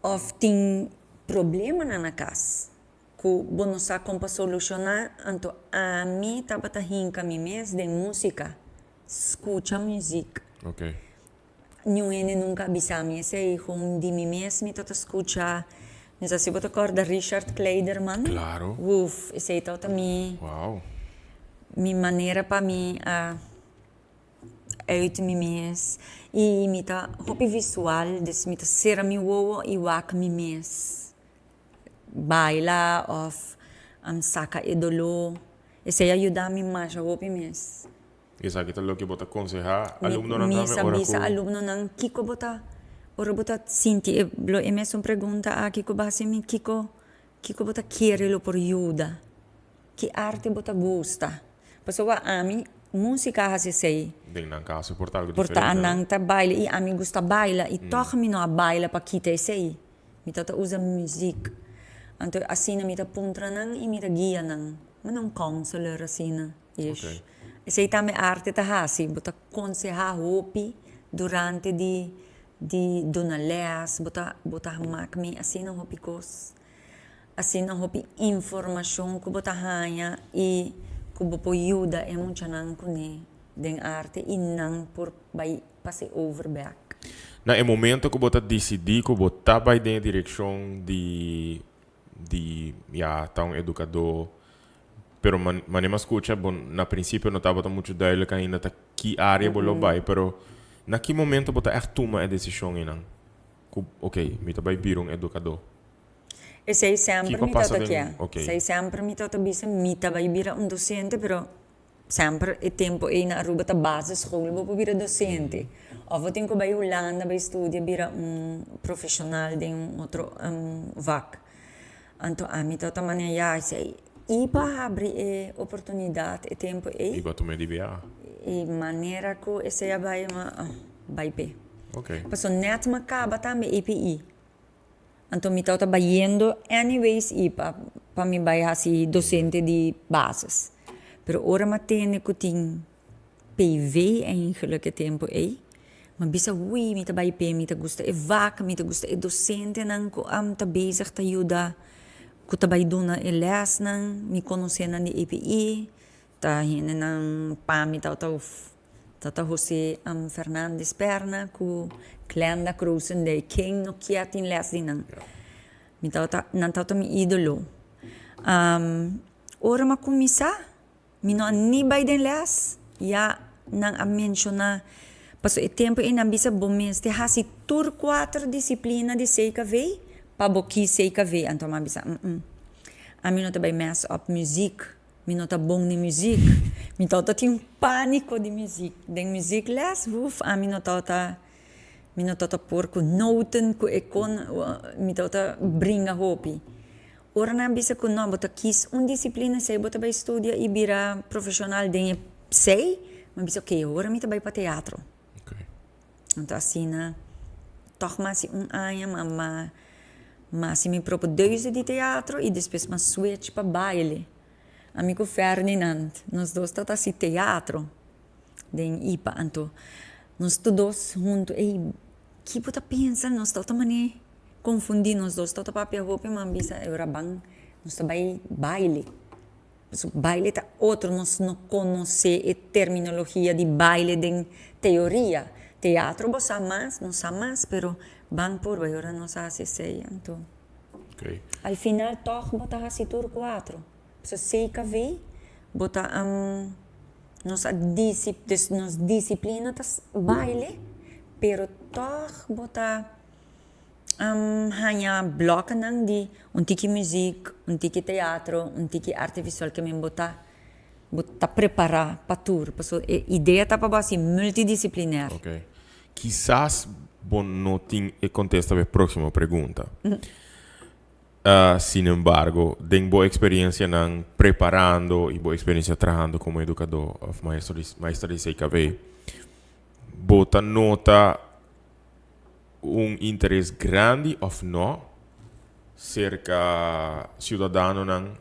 òf tin problemanan na kas ku bo no sa kon pa solushoná anto ami tabata hinka mi mes den músika skucha muzik. Niun hende nunka a bisa mi esei, gewoon di mi mes mi tabata skucha. Mi sa si bo ta kòrda Richard Clayderman? Klaro. Uf, esei tabata mi, Wow. mi manera pa mi a uit mi mes. I mi ta hopi visual, dus mi ta sera mi wowo i wak mi mes baila òf saka e doló. Esei a yuda mi masha hopi mes. Esaki ta loke bo ta konsehá alumnonan Mi tambe sa ora bisa ku. alumnonan kiko bo ta ora bo ta sinti e lo e mesun pregunta aki ku bo hasi mi kiko kiko bo ta kere lo por yuda ki arte bo ta gusta pasobra ami musika a hasi esei. Den nan kaso por ta algu Por ta diferente no? nan ta baila i ami gusta baila i tòg mi no a baila pa kita esei mi ta ta usa muzik anto asina mi ta puntra nan i mi ta guia nan mi no un counselor asina. Ish. Esei tambe arte ta hasi, bo ta konsehá hopi durante di di duna lès, bo ta bo ta mak mi asina hopi kos, asina hopi informashon ku bo ta haña i ku bo por yuda e muchanan kuné den arte i nan por bai pasa e over bèk. Na e momento ku bo ta disidí ku bo ta bai den e direkshon di di ya ta un edukadó Pero manera mi a scucha bo na principio no tabata mucho duidelijk ainda ta ki area bo lo bay pero na ki momento bo ta echt tuma e decision einan cu ok mi ta bay bira un educador? Esey semper Kiko mi pasa tabata den kia. ok. Esey semper mi tabata bisa mi ta bay bira un docente pero semper e tempo ey na Aruba ta basisschool bo por bira docente of bo tin cu bay Hulanda bay studia bira un profesional den un otro vak. Anto ami tabata manera ya esei i pa habri e oportunidat e tempu ei. I bo a tuma e di bia? E manera ku esei a bai mi a bai p'e. Ok. Paso nèt mi a kaba tambe EPI. Anto mi tabata bayendo anyways i pa pa mi bai hasi dosente di basis. Pero ora mi a tende ku tin PV eigenlijk e tempu ei, mi a bisa hui mi ta bai p'e, mi ta gusta e vak, mi ta gusta e dosentenan ku ta bezig ta yuda ku ta bai duna e lèsnan, mi konosenan di EPI, ta hendenan pa mi tabata tabata Jose Fernandez Perna ku Glenda Krosendijk, ken no kier tin lès di nan. Mi tabata nan tabata mi idolo. Ora mi a kuminsá. Mi no a ni bai den les, ya nan a menshoná. Pasobra e tempu ei nan bisa bo mester hasi tur kuater disiplina di CKV pa bo kis CKV. Anto mi a bisa, mm-mm, ami no ta bai mess up muziek. Mi no ta bon den muziek. Mi tabata tin un panico di muziek. Den muziekles, uf, ami no tabata, mi no tabata por cu noten, cu e con, mi tabata bringa hopi. Ora nan a bisa cu no, bo ta kies un disciplina, esey bo ta bay studia y bira profesional den esey, mi a bisa ok, awor mi ta bay pa teatro. Anto asina tòg mas di un aña ma ma ma hasi mi propio deuze di teatro i despues m'a switch pa baile. Ami ku Ferdinand nos dos tabata hasi teatro den ipa anto nos tur dos huntu ey ki bo ta pensa nos tabata manera konfundi nos dos tabata papia hopi m'a bisa e ora ban nos ta bai baile. Pasobra baile ta otro, nos no konosé e terminologia di baile den teoria. Teatro bo sa mas, nos sa mas, pero ban purba i ora nos hasi esei anto. Al final tòg bo ta hasi tur kuatro. Pasobra CKV bo ta nos a disip dus nos disiplina ta baile, pero tòg bo ta. Haña blòkenan di un tiki muzik, un tiki teatro, un tiki arte visual ke men bo ta bo ta prepará pa tur. Pasobra e idea ta pa bo hasi multidisciplinair. Ok. Kisas bo no tin e kontesta pa e próksimo pregunta. Sinembargo, den bo eksperiencianan preparando i bo eksperiencia trahando komo edukadó òf maestro di maestra di CKV, bo ta nota un interes grandi of no serka ciudadanonan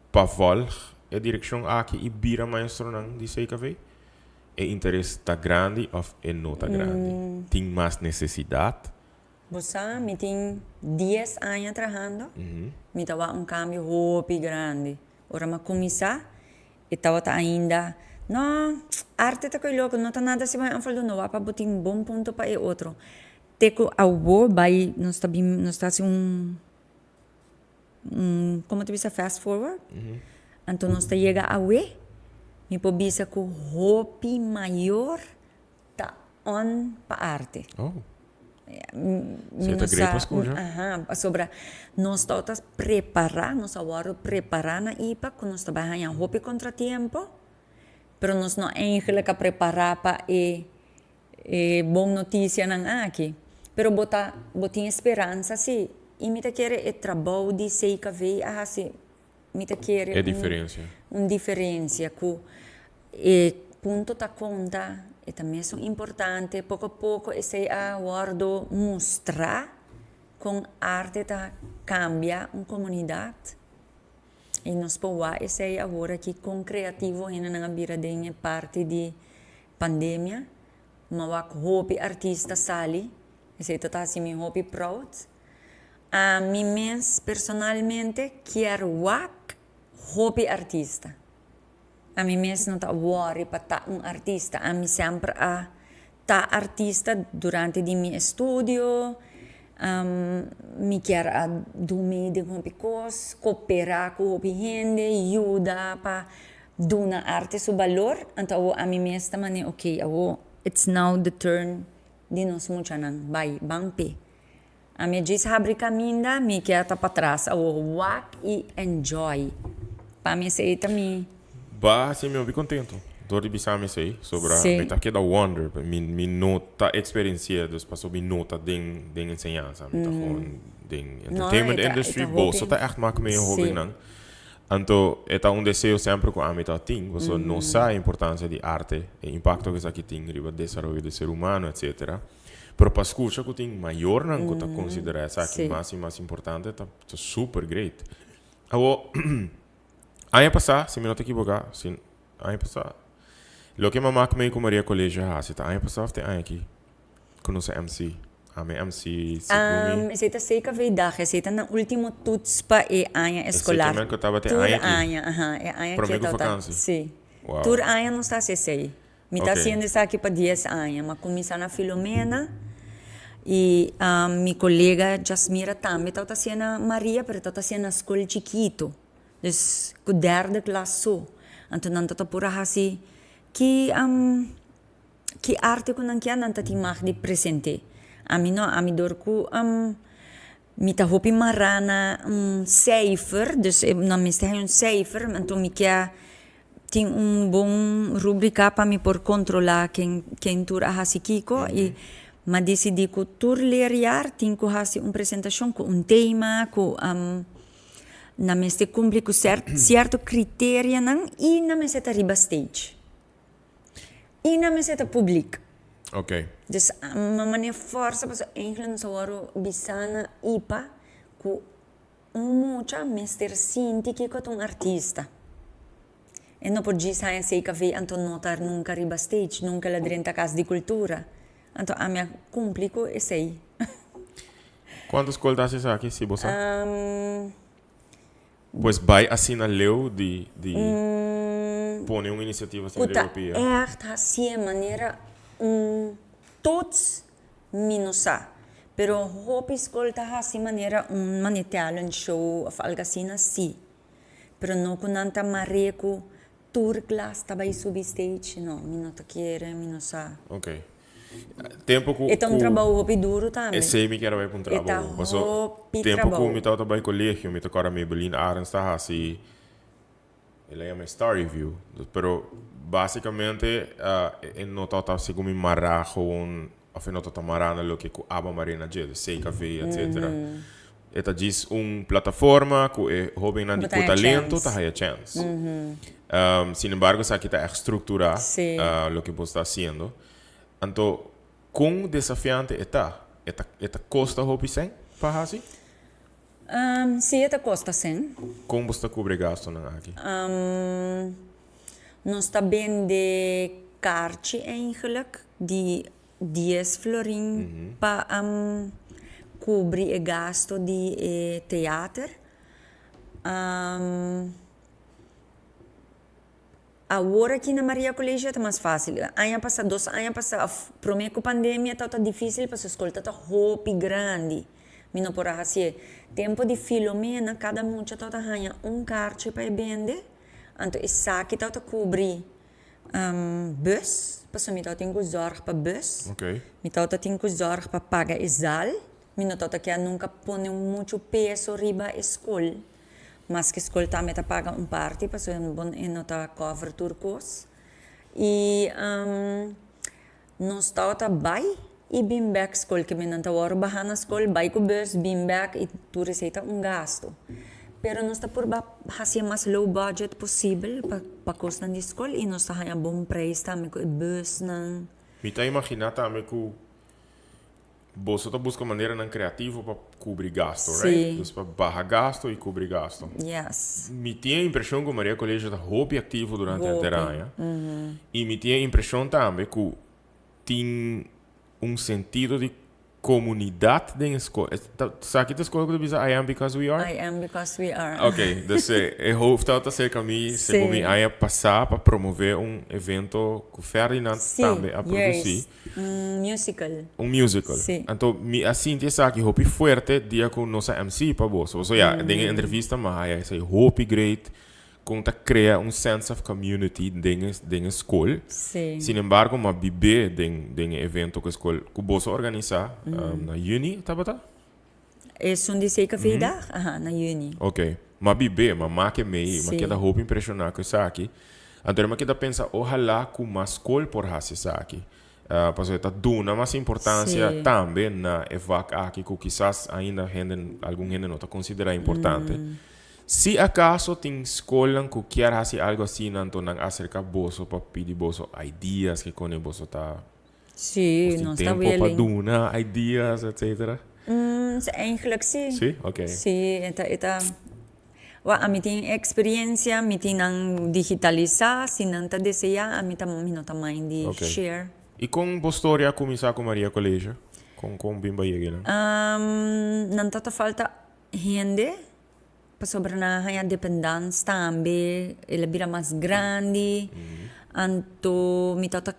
pa volg e direccion aki y bira maestronan di CKV? E interes ta grandi of e no ta grandi? Tin mas necesidad? Bo sa, mi tin dies aña trahando, mi ta wak un cambio hopi grandi. Ora mi a cuminsa, E tabata ainda, No, arte ta koe loko, no ta nada si bo a anfaldo, no wak pa bo tin bon punto pa e otro. Te ku awo bai nos ta bin, nos ta hasi un, un, komo ta bisa fast forward? Anto nos ta yega awe, mi por bisa ku hopi mayor ta on pa arte. Oh. Mi no sa, aha, pasobra nos tabata prepará, nos a wòrdu prepará na ipa ku nos ta bai haña hopi kontratiempo, pero nos no eigenlijk a prepará pa e e bon notisianan aki. Pero bo ta, bo tin e speransa si, i mi ta kere e trabou di CKV a hasi Mi ta kere E diferencia. un diferencia cu e punto ta conta, e ta mesun importante. Poco a poco esey a wordo mustra con arte ta cambia un comunidad y nos por wak esey awor aki con creativo hendenan a bira den e parti di pandemia. Mi a wak hopi artista sali, esey ta ta haci mi hopi proud. Ami mes personalmente kier wak hopi artista. Ami mes no ta worry pa ta un artista. Ami semper a ta artista durante di mi estudio. Mi kier a du mee den hopi kos, koperá ku hopi hende, yuda pa duna arte su balor. Anto awo ami mes ta manera ok awo it's now the turn di nos muchanan bai ban p'e. Ami a djis habri kaminda, mi kier ta patras awor wak i enjoy. Pa mi esei ta mi. Ba hasi mi hopi contento dor di bisa mi esei sobra mi ta keda wonder mi mi no ta experiencia dus paso mi no ta den den enseñansa mi ta gewoon den entertainment industry boso ta echt mak mee hobennan anto e ta un deseo semper cu ami ta tin paso no sa e importancia di arte e impacto cu esaki tin riba desaroyo di ser humano etcetera. Pero pa scucha cu tin mayornan cu ta considera esaki mas y mas importante ta super great. Awo, aña pasa, si mi no ta equivoca, si, aña pasa, loke mama cu mi cu Maria Colegio a haci ta aña pasa of te aña aki? Cu nos a MC. Ami MC, segun mi. Esey ta CKV dag, esey ta nan ultimo toets pa e aña escolar. Esey ta men cu tabata e aña aki? Tur aña, aha, e aña aki Prome cu vakantie? Si. Wow. Tur aña nos ta haci esey. Mi ta haciendo esaki pa dies aña. M'a cuminsa na Filomena y mi colega Jasmira tambe tabata haciendo na Maria, pero tabata haciendo na scol chikito. Dus cu derde klas so. Anto nan tabata por a haci ki ki arte cu nan kier nan ta tin mag di presente. Ami no, ami dor cu mi ta hopi mara na un cijfer, dus nan mester haña un cijfer, anto mi kier. Tin un bon rubrica pa mi por controla ken ken tur a haci kico y m'a dicidi cu tur leerjaar tin cu haci un presentacion cu un tema cu nan mester cumpli cu cierto criterianan y nan mester ta riba stage y nan mester ta publiek. Dus m'a mane forsa pasobra eigenlijk nos a wòrdu bisa na ipa cu Un mucha mester sinti kiko ta un artista. E no por djis haña CKV anto no ta nunka riba stage, nunka el a drenta Kas di Kultura. Anto ami a kumpli ku esei. Kuantu skol ta hasi esaki, si bo sa? Pues bai asina leu di di pone un inisiativa asina riba pia. Ku ta ègt hasié manera un toets Mi no sa. Pero hopi skol ta hasi manera un mane talent show of algo asina, si. Pero no ku nan ta mar'é ku tur klas ta bai subi stage, no. Mi no ta kere, mi no sa. Ok. Tempo ku E ta un trabou hopi duru tambe. Esei mi kier a bai puntra E ta bo. Paso hopi tempo ku trabou. mi tabata bai colegio mi ta kòrda Maybelline Arends ta hasi E la yama e Star Review. Pero basicamente e no tabata segun mi mará gewoon of e no tabata mará na loke ku aba mar'é na dje, de CKV etcetera. E ta djis un plataforma ku e hobennan di ku talento ta haya chèns. Sin embargo esaki ta ègt strukturá loke bo ta hasiendo. Anto kon desafiante e ta? E ta e ta kosta hopi sèn pa hasi? Si e ta kosta sen. Kon bo sta kubri e gastunan aki? Nos ta bende karchi eigenlijk di dies florin pa kubri e gastu di e teater. Awor aki na Maria Colegio ta mas fácil. Aña pasá, dos aña pasá òf promé ku pandemia tabata difísil pasobra skol tabata hopi grandi. Mi no por a hasié. Tempu di Filomena kada mucha tabata haña un karchi pa e bende, anto esaki tabata kubri bùs, pasobra mi tabatin ku zòrg pa bùs, mi tabata tin ku zòrg pa paga e zal, mi no tabata kier nunka pone muchu peso riba e skol. Maske skol tambe ta paga un parti pasobra e no ta cover tur kos. I nos tabata bai i bin bek skol ke men nan ta wòrdu baha na skol bai ku bus bin bek i tur esei ta un gastu. Pero nos ta purba hasi e mas low budget posibel pa pa kosnan di skol i nos ta haña bon preis tambe ku e busnan. Mi ta imaginá tambe ku Boso ta buska maneranan kreativo pa kubri gasto, right? Sí. Dus pa baha gasto i kubri gasto. Yes. Mi tin e impreshon ku Maria Colegio ta hopi aktivo durante henter Hopi. aña. I mi tin e impreshon tambe ku tin un sentido di komunidat den e skol. Esaki ta e skol ku ta bisa I am because we are? I am because we are. Ok, dus e hoofd tabata serka mi segun mi Sí. aña pasá pa promové un evento ku Ferdinand Sí, tambe a produsí. juist. Un musical. Un musical. Sí. Anto mi a sinti esaki hopi fuerte dia ku nos a MC pa boso. Pasobra ya, den e entrevista mi a haya esei hopi great kon ta krea un sense of community den e den e skol. Sí. Sin embargo mi a bib'é den den e evento ku e skol ku boso a organisá na yüni tabata? Esun di CKV-dag? Aha, na yüni. Ok. M'a bib'é, m'a make mei, m'a Sí. keda hopi impreshoná ku esaki. Anto m'a keda pensa, ohalá ku mas skol por hasi esaki. Pasobra e ta duna mas importansia Sí. tambe na e vak aki ku kisas ainda hende, algun hende no ta konsiderá importante. Si akaso tin skolnan ku kier hasi algu asina, anto nan aserká boso pa pidi boso ideas kikone boso ta Sí, Of tin nos ta tempo pa willing. duna ideas, etcetera? Mm, eigenlijk sí. Sí? Oké. Sí, e ta, e ta, wak, ami tin experiencia, mi tin nan digitalisá, si nan ta deseá, ami ta, mi no ta mind di Oké. share. I kon bo storia a kuminsá ku Maria Colegio? Kon, kon bin bo yega einan? Nan ta ta falta hende, pasobra nan a haña dependans tambe, el a bira mas grandi, anto mi ta ta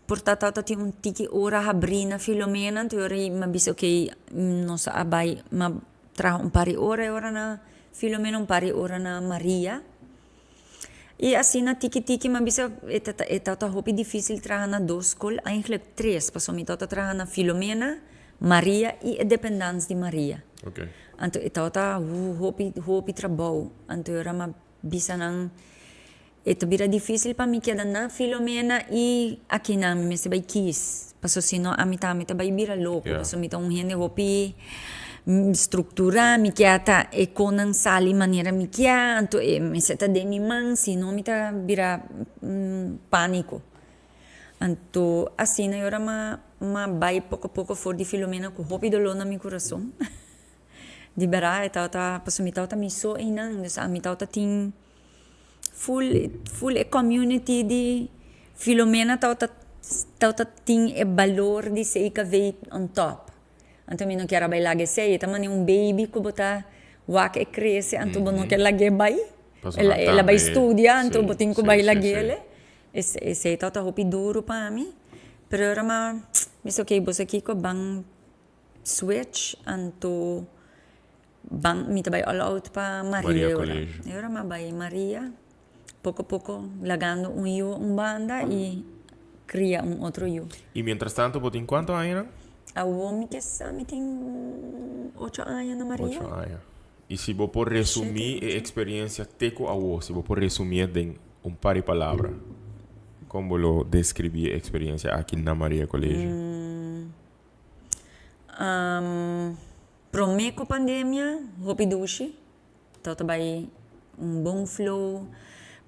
Por ta tabata tin un tiki ora habrí na Filomena, anto e ora ei mi a bisa okey nos a bai mi a traha un par di ora e ora na Filomena un par di ora na Maria. I asina tiki tiki mi a bisa e ta e tabata hopi difísil traha na dos skol, eigenlijk tres, pasobra mi tabata traha na Filomena, Maria i e dependans di Maria. Anto e tabata hopi hopi trabou, anto e ora mi a bisa nan. E ta bira difísil pa mi keda na Filomena i akinan mi mester bai kies. Paso si no ami tambe ta bai bira loko. Paso mi ta un hende hopi strukturá, mi kier ta e konan sali manera mi kier, anto e mester ta den mi man, si no mi ta bira pániko. Anto asina e ora m'a bai poko poko for di Filomena ku hopi doló na mi kurason. Di bèrdat e tabata, pasobra mi tabata mi so einan, dus ami tabata tin Full full e community di Filomena tabata tabata tin e balor di CKV on top. Anto mi no kier a bai laga esei, e ta manera un baby ku bo ta wak e krese anto bo no kier lag'é bai. El a el a bai studia anto bo tin ku bai lag'é. Esei tabata hopi duru pa mi, pero ora mi bisa ok bo sa kiko ban switch anto Ban mi ta bai all out pa Maria e ora. E ora mi a bai Maria poko poko lagando un yu un banda y cria un otro yu. Y mientras tanto bo tin cuanto añanan? Awo mi ke sa mi tin ocho aña na Maria. Ocho aña. Y si bo por resumi e experiencia te cu awo, si bo por resumie den un par di palabra, con bo lo describi e experiencia aki na Maria Colegio? Promé ku pandemia hopi dushi, tabata bai un bon flow,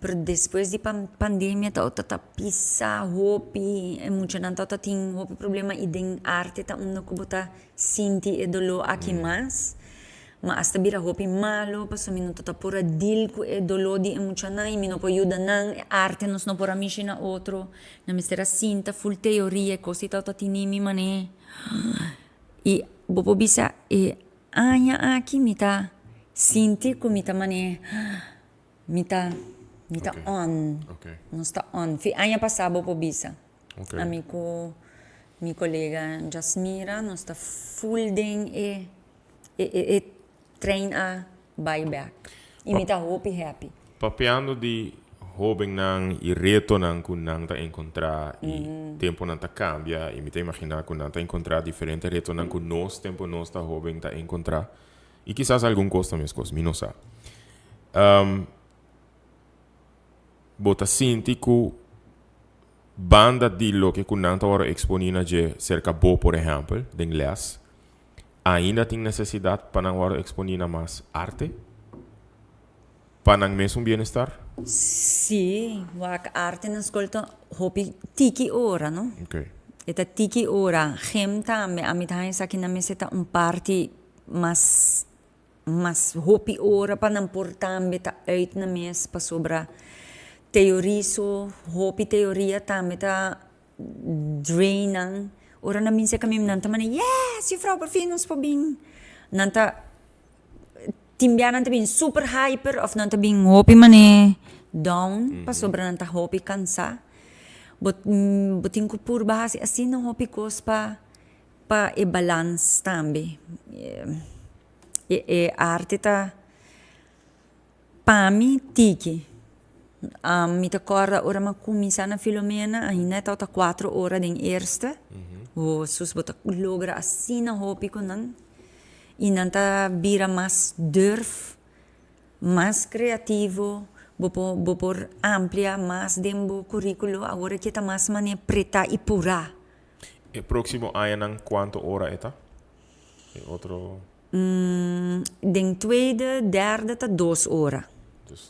pero despues di pandemia tabata ta pisa hopi, e muchanan tabata tin hopi problema i den arte ta unda ku bo ta sinti e doló aki mas. Ma asta bira hopi malo pasobra mi no ta por a deal ku e doló di e muchanan i mi no por yuda nan, e arte nos no por a mishi na otro, nan mester a sinta ful teoria e kos ei tabata tini mi manera. I bo por bisa e aña aki mi ta sinti ku mi ta mane mi ta mi ta on nos ta on fi aña pasá bo por bisa ami ku mi kolega Jasmira nos ta ful den e e trein a bai bek i mi ta hopi happy. Papiando di hóbennan i retonan ku nan ta enkontrá i tempunan ta kambia i mi ta imaginá ku nan ta enkontrá diferente retonan ku nos tempu nos ta hóben ta enkontrá i kisas algun kos ta meskos, mi no sa. Bo ta sinti ku banda di loke ku nan ta wòrdu eksponí na dje serka bo por ehèmpel den lès, Ainda tin nesesidat pa nan wòrdu eksponí na mas arte? Pa nan mesun bienestar? Sí, wak arte na skol ta hopi tiki ora, no? E ta tiki ora. Gym tambe, ami ta haña esaki nan mester ta un parti mas mas hopi ora pa nan por tambe ta uit nan mes pasobra teoria so, hopi teoria tambe ta drain nan. Ora nan bin cerca mi nan ta manda yes juffrouw por fin nos por bin. Nan ta tin bia nan ta bin super hyper of nan ta bin hopi mane down pasobra nan ta hopi cansa. Bo bo tin cu purba haci asina hopi cos pa pa e balans tambe. E e arte ta. Pa mi tiki. Mi ta kòrda ora mi a kuminsá na Filomena ainda e tabata kuatro ora den eerste. Ho sus bo ta logra asina hopi ku nan i nan ta bira mas durf, mas kreativo, bo por bo por amplia mas den bo kurikulo. Awor aki e ta mas manera pretá i purá. E próksimo añanan kuantu ora e ta? E otro. Den tweede, derde ta dos ora.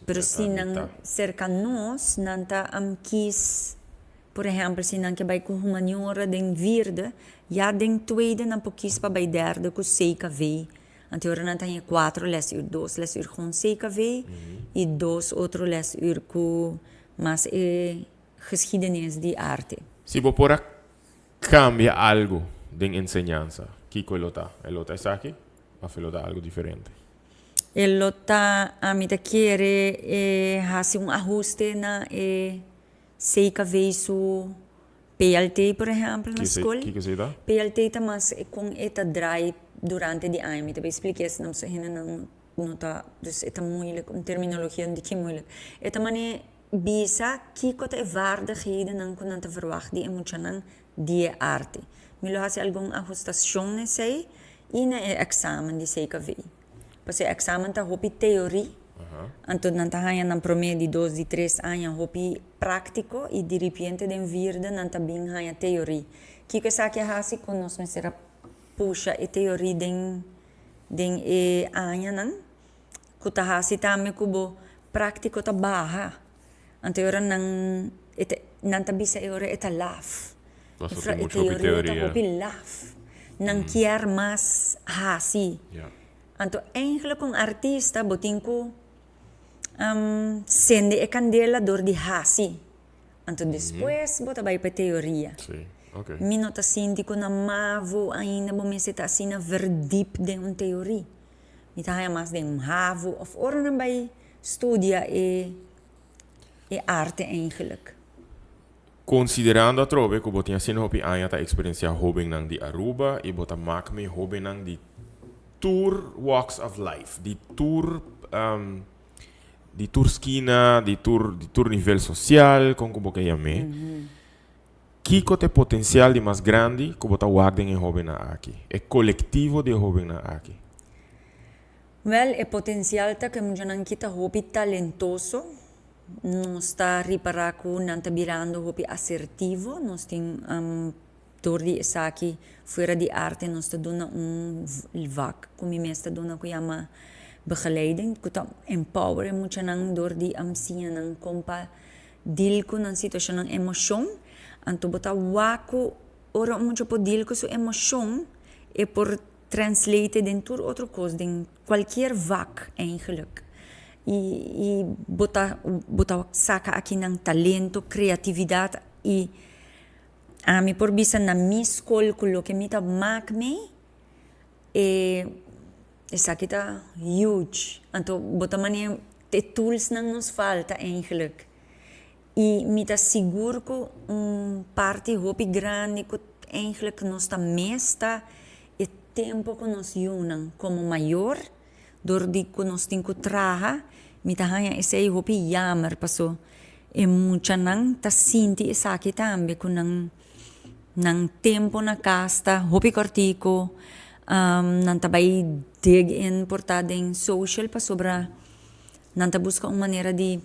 Pero si nan serka nos, nan ta kies, por ehempel si nan ke bai ku humaniora den vierde, ya den tweede nan por kies pa bai derde ku CKV. Anto ora nan ta haña kuatro lesuur, dos lesuur gewoon CKV i dos otro lesuur ku mas e geschiedenis di arte. Si bo por a Cambia algo den enseñansa, kico e lo ta? E lo ta esaki of e lo ta algo diferente? E lo ta, ami ta kere e haci un ahuste na e CKV su PLT por ehempel na scol. Kico esey ta? PLT ta mas con e ta draai durante di aña. Mi ta bay splica esnan pasobra hendenan no ta, dus e ta moeilijk, un terminologia un diki moeilijk. E ta mane Bisa kiko ta e vaardighedennan ku nan ta verwagt di e muchanan di e arte. Mi lo hasi algun ahustashon na esei i na e eksamen di CKV. Pasobra e eksamen ta hopi teorí. Anto nan ta haña nan promé di dos di tres aña hopi práktiko i diripiente den vierde nan ta bin haña teorí. Kiko esaki a hasi ku nos mester a pusha e teorí den den e añanan ku ta hasi tambe ku bo práktiko ta baha. Anto e ora nan e ta nan ta bisa e ora e ta laf. Pasobra Pasobra e mucho hopi teoria ta teoria. hopi laf. Nan kier mas hasi. Ja. Anto eigenlijk un artista bo tin ku sende e kandela dor di hasi. Anto despues bo ta bai pa e teoria. Sí, ok. Mi no ta sinti ku na mavo ainda bo mester ta asina verdiep den un teoria. Mi ta haña mas den un havo of ora nan bai studia e e arte eigenlijk. Considerando atrobe cu bo tin asina hopi aña ta experiencia hobennan di Aruba y bo ta mak mee hobennan di tur walks of life, di tur di tur skina, di tur di tur nivel social, con cu bo ke yam'é, kico ta e potencial di mas grandi cu bo ta wak den e hobennan aki, e colectivo di e hobennan aki? Wel, e potencial ta cu e muchanan ki ta hopi talentoso. Nos ta ripará ku nan ta birando hopi asertivo. Nos tin dor di esaki fuera di arte nos ta duna un vak ku mi mes ta duna ku yama begeleiding ku ta empower e muchanan dor di siña nan kon pa deal ku nan situashonnan emoshon. Anto bo ta wak ku ora un mucha por deal ku su emoshon e por translate den tur otro kos den Cualkier vak eigenlijk. Y y bo ta bo ta saca aki nan talento, creatividad y ami por bisa na mi school cu loke mi ta mak mey e esaki ta huge. Anto bo ta mane e tools nan nos falta eigenlijk. Y mi ta sigur cu un parti hopi grandi cu eigenlijk nos ta mes ta e tempo cu nos yunan como mayor, dor di cu nos tin cu traha, mi ta haña esey hopi jammer paso e muchanan ta sinti esaki tambe cu nan nan tempo na cas ta hopi cortico, nan ta bay dig in por ta den social pasobra nan ta busca un manera di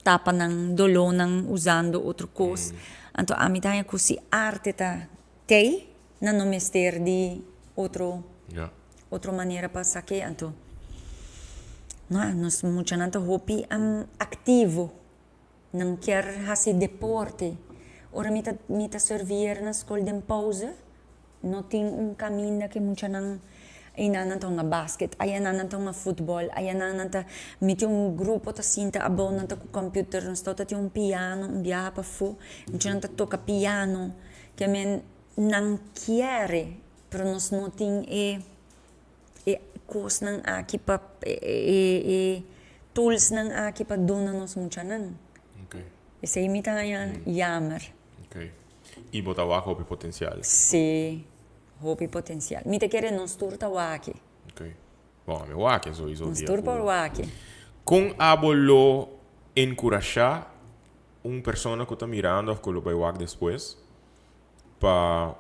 tapa nan dolónan usando otro kos. Anto ami ta haña ku si arte ta tei, nan no mester di otro otro manera pa sak'é. Anto no, nos muchanan ta hopi aktivo, nan kier hasi deporte. Ora mi ta mi ta servier na skol den pouze, No tin un caminda cu e muchanan einan nan ta hunga basket, ayanan nan ta hunga futbol, ayanan nan ta miti un grupo ta sinta abou nan ta cu computer, nos ta tin un piano un biaha pafó, muchanan ta toca piano, ke men nan kier pero nos no tin e e cosnan aki pa e e toolsnan aki pa duna nos muchanan. Esey mi ta haña jammer. I bo ta wak hopi potencial. Sí, hopi potencial. Mi ta kere nos tur ta wak. Ok. Bon, ami wak sowieso. Nos tur por wak. Kon abo lo enkurashá un persona ku ta mirando òf ku lo bai wak despues pa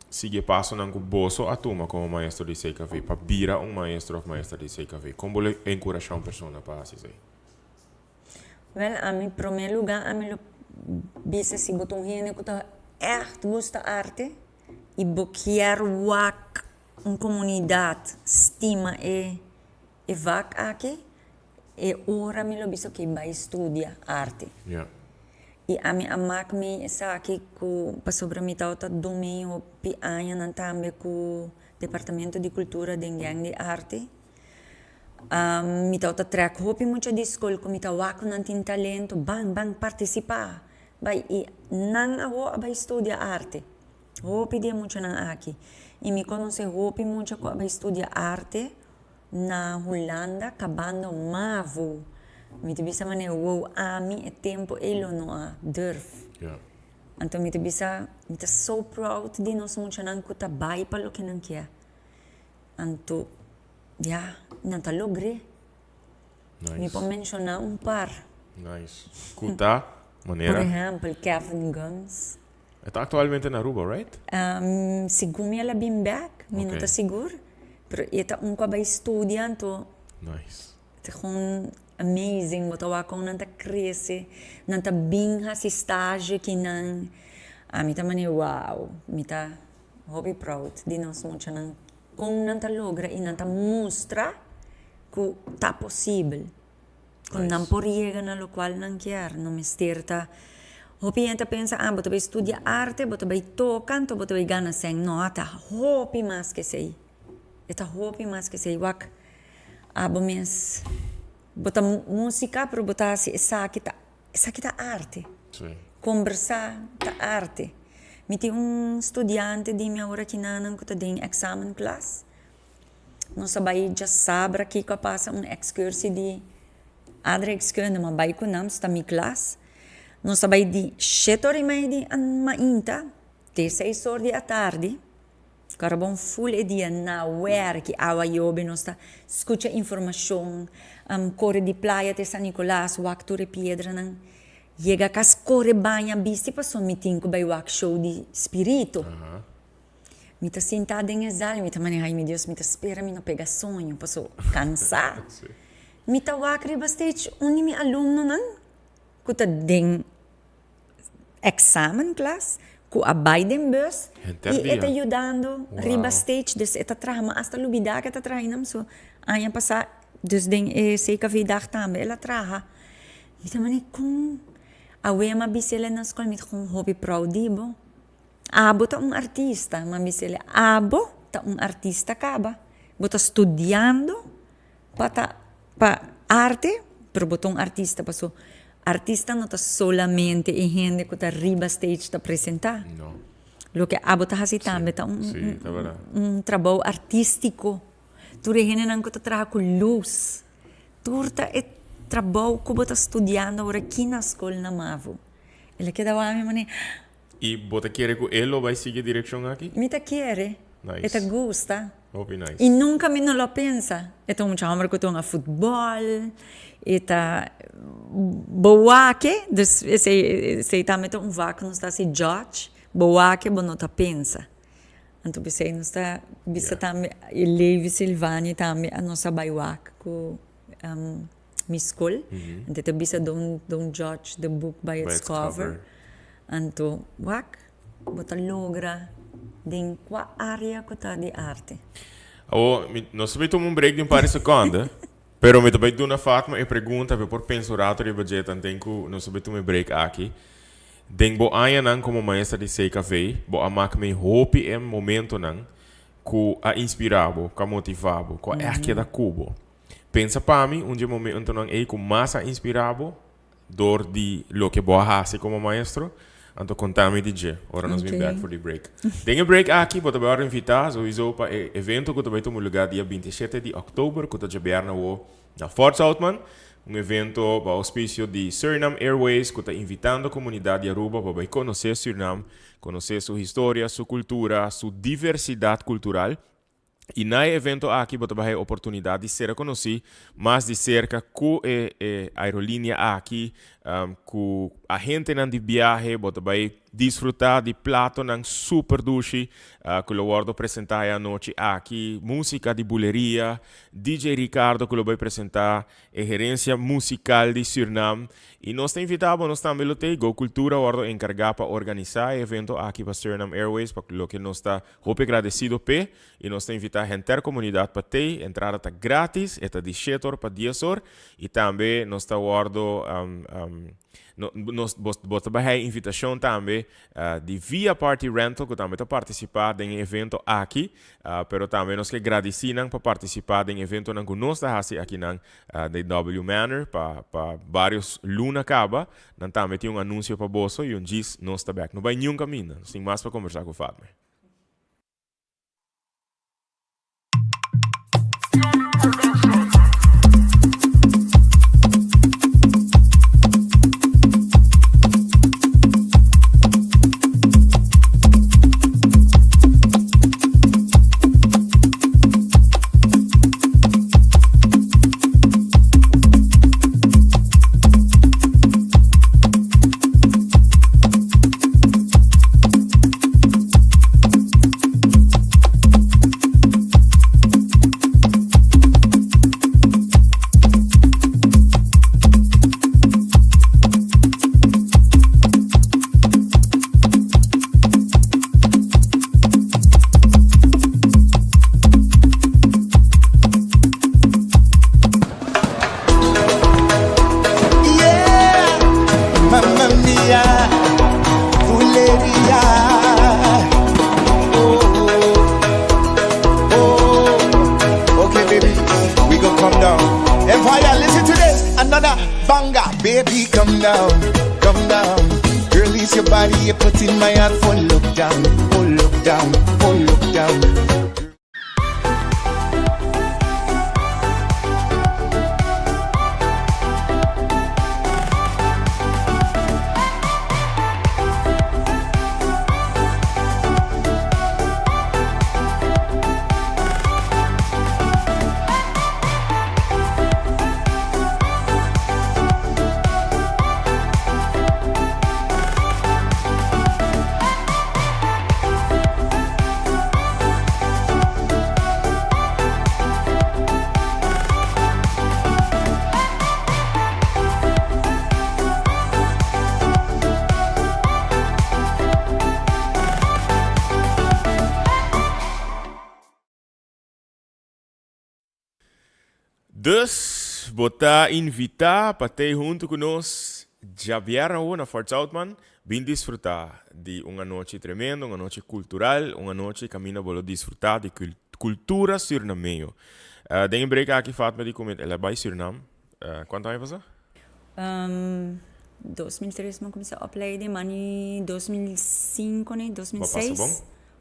sigui e pasonan ku boso a tuma komo maestro di CKV pa bira un maestro òf maestra di CKV? Kon bo lo enkurashá un persona pa hasi esei? Wel, ami prome luga ami lo bisa si bo ta un hende ku ta ègt gusta arte i bo kier wak un komunidat stima e e vak aki, e ora mi lo bisa oke bai studia arte. I ami a mak mi esaki ku pasobra mi tabata dumei hopi añanan tambe ku Departamento di Kultura den Gang di Arte. Mi tabata trek hopi mucha di skol ku mi ta wak ku nan tin talento, ban, ban partisipá, bai. I nan awor a bai studia arte, hopi di e muchanan aki. I mi konosé hopi mucha ku a bai studia arte na Hulanda kabando mavo. Mi ta bisa manera, wow, ami e tempu ei lo no a durf. Anto mi ta bisa, mi ta so proud di nos muchanan ku ta bai pa loke nan kier. Anto, ya, nan ta logr'é. Nice. Mi por menshoná un par. Nice. Ku ta manera? Por ehèmpel, Kevin Guns. E ta aktualmente na Aruba, right? Segun mi el a bin bèk, mi no ta sigur. Pero e ta un ku a bai studia, anto. Nice. Ta gewoon amazing, bo ta wak kon nan ta krese, nan ta bin hasi stage kinan. Ami ta manera wow, mi ta hopi proud di nos muchanan kon nan ta logra i nan ta mustra ku ta posibel. Ku nan por yega na lokual nan kier, no mester ta hopi hende ta pensa ah bo ta bai studia arte, bo ta bai toka anto bo ta bai gana sèn, no ta hopi mas ke esei, e ta hopi mas ke esei, wak abo mes bo ta musika pero bo ta hasi esaki ta esaki ta arte, kombersá ta arte, mi tin un studiante di mi awor aki nan ku ta den èksamenklas. Nos a bai djasabra kiko a pasa un excursie di aardrijkskunde m'a bai ku nan sta mi klas. Nos a bai di shete ora i mei di mainta te seis or di atardi. Karabon ful e dia na wèrki awa yobe nos ta skucha informashon kore di playa te San Nicolas wak tur e piedranan yega kas kore baña bisti paso mi tin ku bai wak show di spirito. Mi ta sintá den e zal, mi ta manera, ay mi Dios, mi ta spera mi no pega soño, paso kansá. Mi ta wak riba stage un di mi alumnonan ku ta den èksamenklas, ku a bai den bus i e ta yudando riba stage, dus e ta traha, mi asta lubidá ku e ta traha einan, so aña pasá, dus den e CKV dag tambe el a traha. Mi ta manera, kon? Awe mi a bisa el na skol, mi ta kon hopi proud di bo. Abo ta un artista, m'a bis'el, abo ta un artista kaba. Bo ta studiando pa ta pa arte, pero bo ta un artista paso artista no ta solamente e hende ku ta riba stage ta presentá. No. Loke abo ta hasi tambe ta un un trabou artístiko. Tur e hendenan ku ta traha ku lus, tur ta e trabou ku bo ta studiando awor aki na skol na Mavo. El a keda wak mi manera. I bo ta kere ku e lo bai sigui e direkshon aki? Mi ta kere. Nice. E ta gusta. Hopi nice. I nunka mi no lo a pensa. E ta un mucha hòmber ku ta hunga futbòl, e ta bo wak e, dus esei esei tambe ta un vak ku nos ta hasi judge, bo wak e bo no ta pensa. Anto p'esei nos ta bisa tambe e Levi Silvanie tambe a nos a bai wak ku mi skol. Anto e ta bisa don't don't judge the book by its cover. Anto wak bo ta logra den kua area ku ta di arte. Awo, mi nos ta bai tuma un break di un par di sekonde, pero mi ta bai duna Fatma e pregunta pa e por pensa un rato riba dje tanten ku nos ta bai tuma e break aki. Den bo añanan komo maestra di CKV, bo a mak mei hopi e momentonan ku a inspirá bo, ku a motivá bo, ku a ègt keda ku bo. Pensa pa mi un dje momentonan ei ku mas a inspirá bo dor di loke bo a hasi komo maestro, anto konta mi di dje ora nos bin bèk for di break. Den e break aki bo ta bai wòrdu invitá souiso pa e evento ku ta bai tuma lugá dia 27 di òktober ku ta djabièrnè awo na Fort Zoutman, un evento bou ouspisio di Suriname Airways ku ta invitando komunidat di Aruba pa bai konosé Surinam, konosé su historia, su kultura, su diversidat kultural. I na e evento aki bo ta bai haya oportunidat di sera konosí mas di serka ku e e aerolínea aki, ku agentenan di biahe, bo ta bai disfrutá di platonan super dushi ku lo wòrdu presentá e anochi aki, músika di buleria, DJ Ricardo ku lo bai presentá e herensia musikal di Sürnam. I nos ta invitá bo, nos tambe lo t'ei. Go Cultura wòrdu enkargá pa organisá e evento aki pa Suriname Airways pa loke nos ta Hopi agradecido p'e y nos ta invita henter comunidad pa tey. Entrada ta gratis, e ta di shete or pa dies or y tambe nos ta wordo nos bo ta bay haya invitacion tambe di Via Party Rental cu tambe ta participa den e evento aki, pero tambe nos ke gradici nan pa participa den eventonan cu nos ta haci akinan den W Manor pa pa varios luna caba. Nan tambe tin un anuncio pa boso y un djis nos ta bek. No bay niun caminda. Nos tin mas pa conversa cu Fatme. Baby, come down, come down. Girl, it's your body you're putting my heart for lockdown, oh lockdown, oh lockdown. Dus, bo ta invitá pa tei huntu ku nos djabièrnè awo na Fort Zoutman. Bin disfrutá di un anochi tremendo, un anochi kultural, un anochi kaminda bo lo disfrutá di kultura sürnameño. Den e break aki Fatma di ku mi el a bai Sürnam. Kuantu aña pasá? 2003 mi a kuminsá opleiding, mani 2005 ni 2006. Bo pasa bon?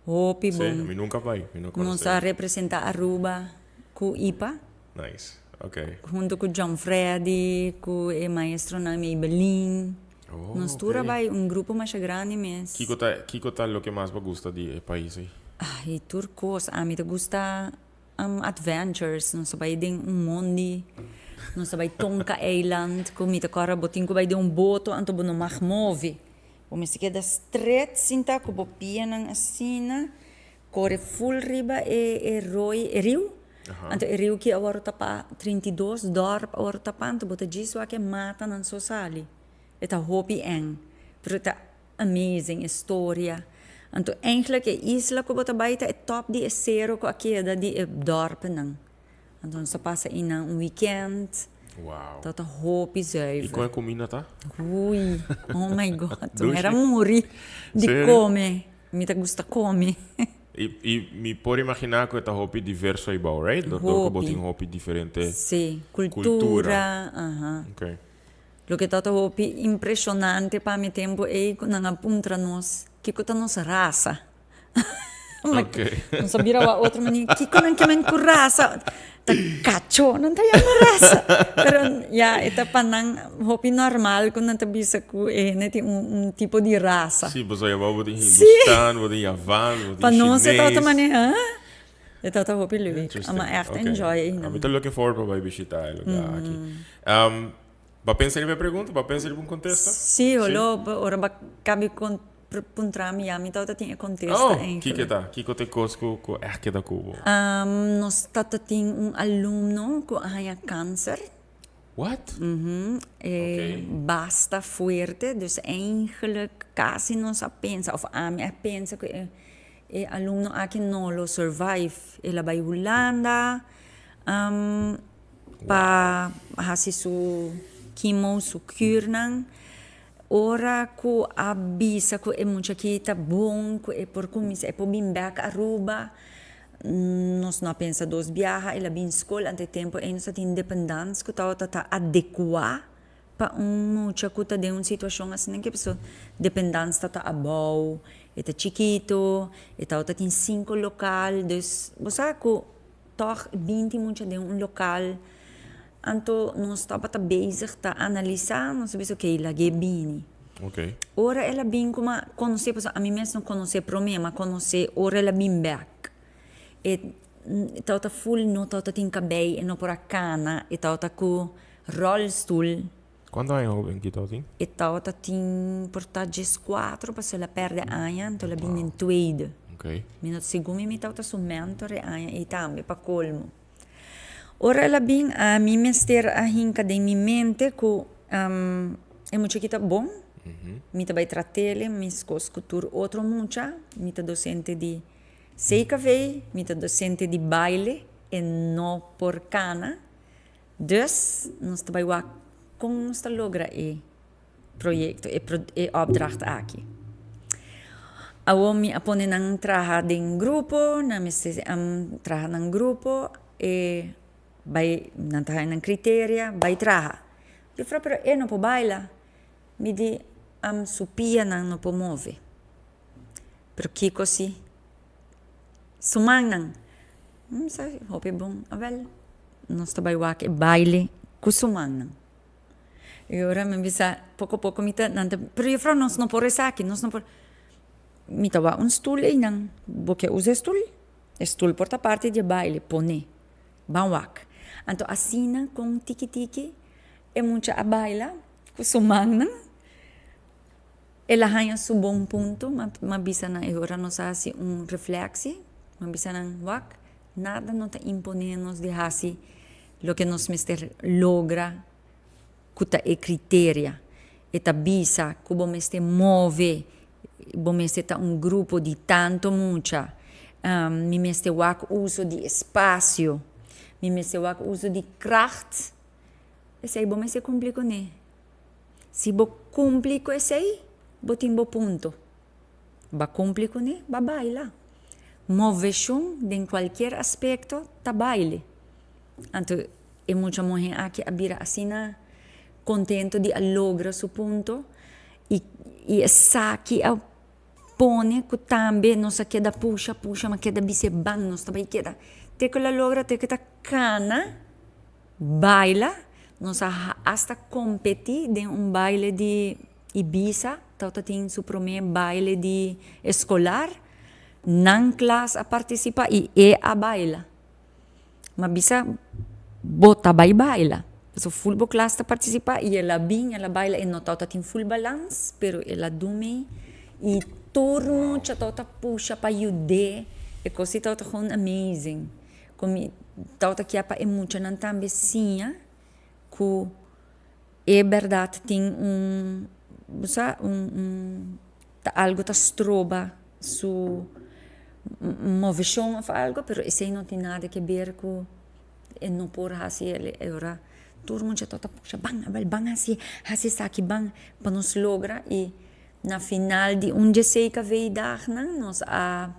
Hopi Sí, bon. mi nunca bai, mi no Nos conoce. a representa Aruba cu IPA. Nice, ok. Hunto cu John Freddy, cu e maestronan Maybelline. Oh, Nos tur a ok. bai, un grupo masha grandi mes. Kico ta, kico ta loke mas bo gusta di e pais ei? Ay, tur cos. Ami ta gusta adventures. Nos a bai den un mondi, nos a bai Tonka Eiland, cu mi ta cora bo tin cu bai den un boto anto bo no mag move. Bo mester keda stret sinta ku bo pianan asina, kore ful riba e e roi, e riu. Anto e riu ki a wòrdu tapá, 32 dòrp a wòrdu tapá, anto bo ta djis wak e matanan so sali. E ta hopi eng, pero e ta amazing e storia. Anto eigentlik e isla ku bo ta bai ta e tòp di e sero ku a keda di e dòrpnan. Anto nos ta pasa einan un weekend. Wow. Ta ta hopi zuiver. I kon e kuminda ta? Ui, oh my God. Mi era muri di kome. Mi ta gusta kome. I, i mi por imaginá ku e ta hopi diverso eibou, right? Hopi. Dor ku bo tin hopi diferente Sí, kultura. kultura, aha. Okay. Loke ta ta hopi impreshonante pa mi tempu ei ku nan a puntra nos kiko ta nos rasa. Ok. Nos a bira wak otro manera, kiko nan ke men ku rasa? Ta kacho nan ta yama rasa. Pero ya, e ta pa nan hopi normal ku nan ta bisa ku e hende tin un un tipo di rasa. Sí, pasobra bo bo tin hindustan, bo tin javan, bo tin Pa nos e tabata chinees. manera, huh? E tabata hopi leuk. Interesting. Ama ègt Ok. enjoy einan. Ami ta looking forward pa bai bishita e lugar aki. Bo a pensa riba e pregunta? Bo a pensa riba un kontesta? Sí, holo, ora bo a kabi kon. Puntra mi ya mi tabata tin e kontesta Oh, eigenlijk. kiko ta? Kiko ta e kos ku ku ègt keda ku bo? Nos tata tin un alumno ku a haña kanser. What? E Oké. basta fuerte, dus eigenlijk kasi nos a pensa òf ami a pensa ku e e alumno aki no lo survive. El a bai Hulanda pa hasi su chemo, su kuurnan. Ora ku a bisa ku e mucha aki ta bon, ku e por kuminsá, e por bin bèk Aruba, nos no a pensa dos biaha, el a bin skol, anto e tempu ei nos a tin dependans ku tabata ta adekuá pa un mucha ku ta den un situashon asina ke pasobra dependans ta ta abou, e ta chikitu, e tabata tin sinku lokal, dus bo sa ku tòg binti mucha den un lokal. Anto nos tabata bezig ta analisá, nos a bisa okey lag'é bini. Okey. Ora el a bin ku m'a konosé, pasobra ami mes no konosé promé, m'a konosé ora el a bin bèk. E tabata ful no tabata tin kabei, e no por a kana, e tabata ku ròlstul. Kuantu aña hoben ki tabata tin? E tabata tin por ta dieskuatro, pasobra el a pèrdè aña, anto el a bin den tweede. Okey. Mi no, segun mi, mi tabata su mentor e aña ei tambe, pa kolmo. Ora el a bin, ami mester a hinka den mi mente ku e mucha aki ta bon, mi ta bai trat'el meskos ku tur otro mucha, mi ta dosente di CKV, mi ta dosente di baile, e no por kana, dus nos ta bai wak kon nos ta logra e proyecto, e e opdracht aki. Awor mi a pone nan traha den grupo, nan mester traha nan grupo, e bai, nan ta haña nan criteria, bai traha. Juffrouw, pero e no por baila. Mi di, Su pianan no por move. Pero kiko si? Su mannan. Mi sa, hopi bon. Awel, nos ta bai wak e baile ku su mannan. I ora mi bisa, poko poko mi ta, nan ta, pero juffrouw nos no por esaki, nos no por. Mi ta wak un stul einan, bo ke usa e stul? E stul por ta parti di e baile, pone. Ban wak. Anto asina kon tiki tiki e mucha a baila ku su mannan. El a haña su bon punto, m'a bisa nan e ora nos a hasi un refleksie, m'a bisa nan, wak, nada no ta imponé nos di hasi loke nos mester logra ku ta e kriteria. E ta bisa ku bo mester move, bo mester ta un grupo di tanto mucha, mi mester wak uso di espasio, mi mester wak uso di kracht, esei bo mester kumpli kuné. Si bo kumpli ku esei, bo tin bo punto. Ba kumpli kuné, ba baila. Moveshon den kualkier aspekto ta baile. Anto e mucha muhé aki a bira asina kontento di a logra su punto i i esaki a pone ku tambe nos a keda pusha pusha ma keda bis'é ban nos ta bai keda te ku el a logra te ku e ta kana baila nos a hasta kompetí den un baile di Ibiza tabata tin su promé baile di eskolar nan klas a partisipá i e a baila. Ma bisa bo ta bai baila. Pasobra ful bo klas ta participa y el a bin, el a baila, e no tabata tin ful balans, pero el a dumi y tur mucha tabata pusha pa yud'é. E cos ei tabata gewoon amazing. Cu mi tabata kia pa e muchanan tambe siña cu e berdad tin un, bo sa, un un ta algo ta stroba su moveshon of algo, pero esei no tin nada ke ber ku e no por hasi el e ora tur mucha ta pusha ban abel ban hasi hasi esaki ban pa nos logra i na final di un dje CKV dagnan nos a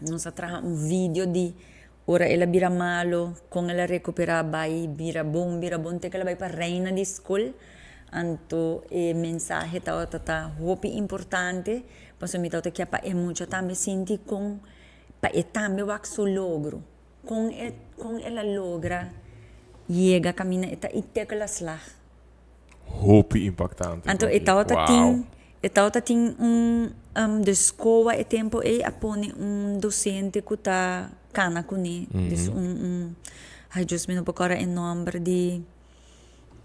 nos a traha un video di ora el a bira malo kon el a rekupera bai bira bon bira bon te ke el a bai pa reina di skol anto e mensahe tabata ta hopi importante pasobra mi tabata kia pa e mucha tambe sinti kon pa e tambe wak su logro kon e kon el a logra yega kaminda e ta i te ku el a slag. Hopi impactante. Anto e tabata tin e tabata tin un de skoa e tempo ei a pone un docente ku ta kana kuné dus un un ai Dios mi no por kòrda e nòmber di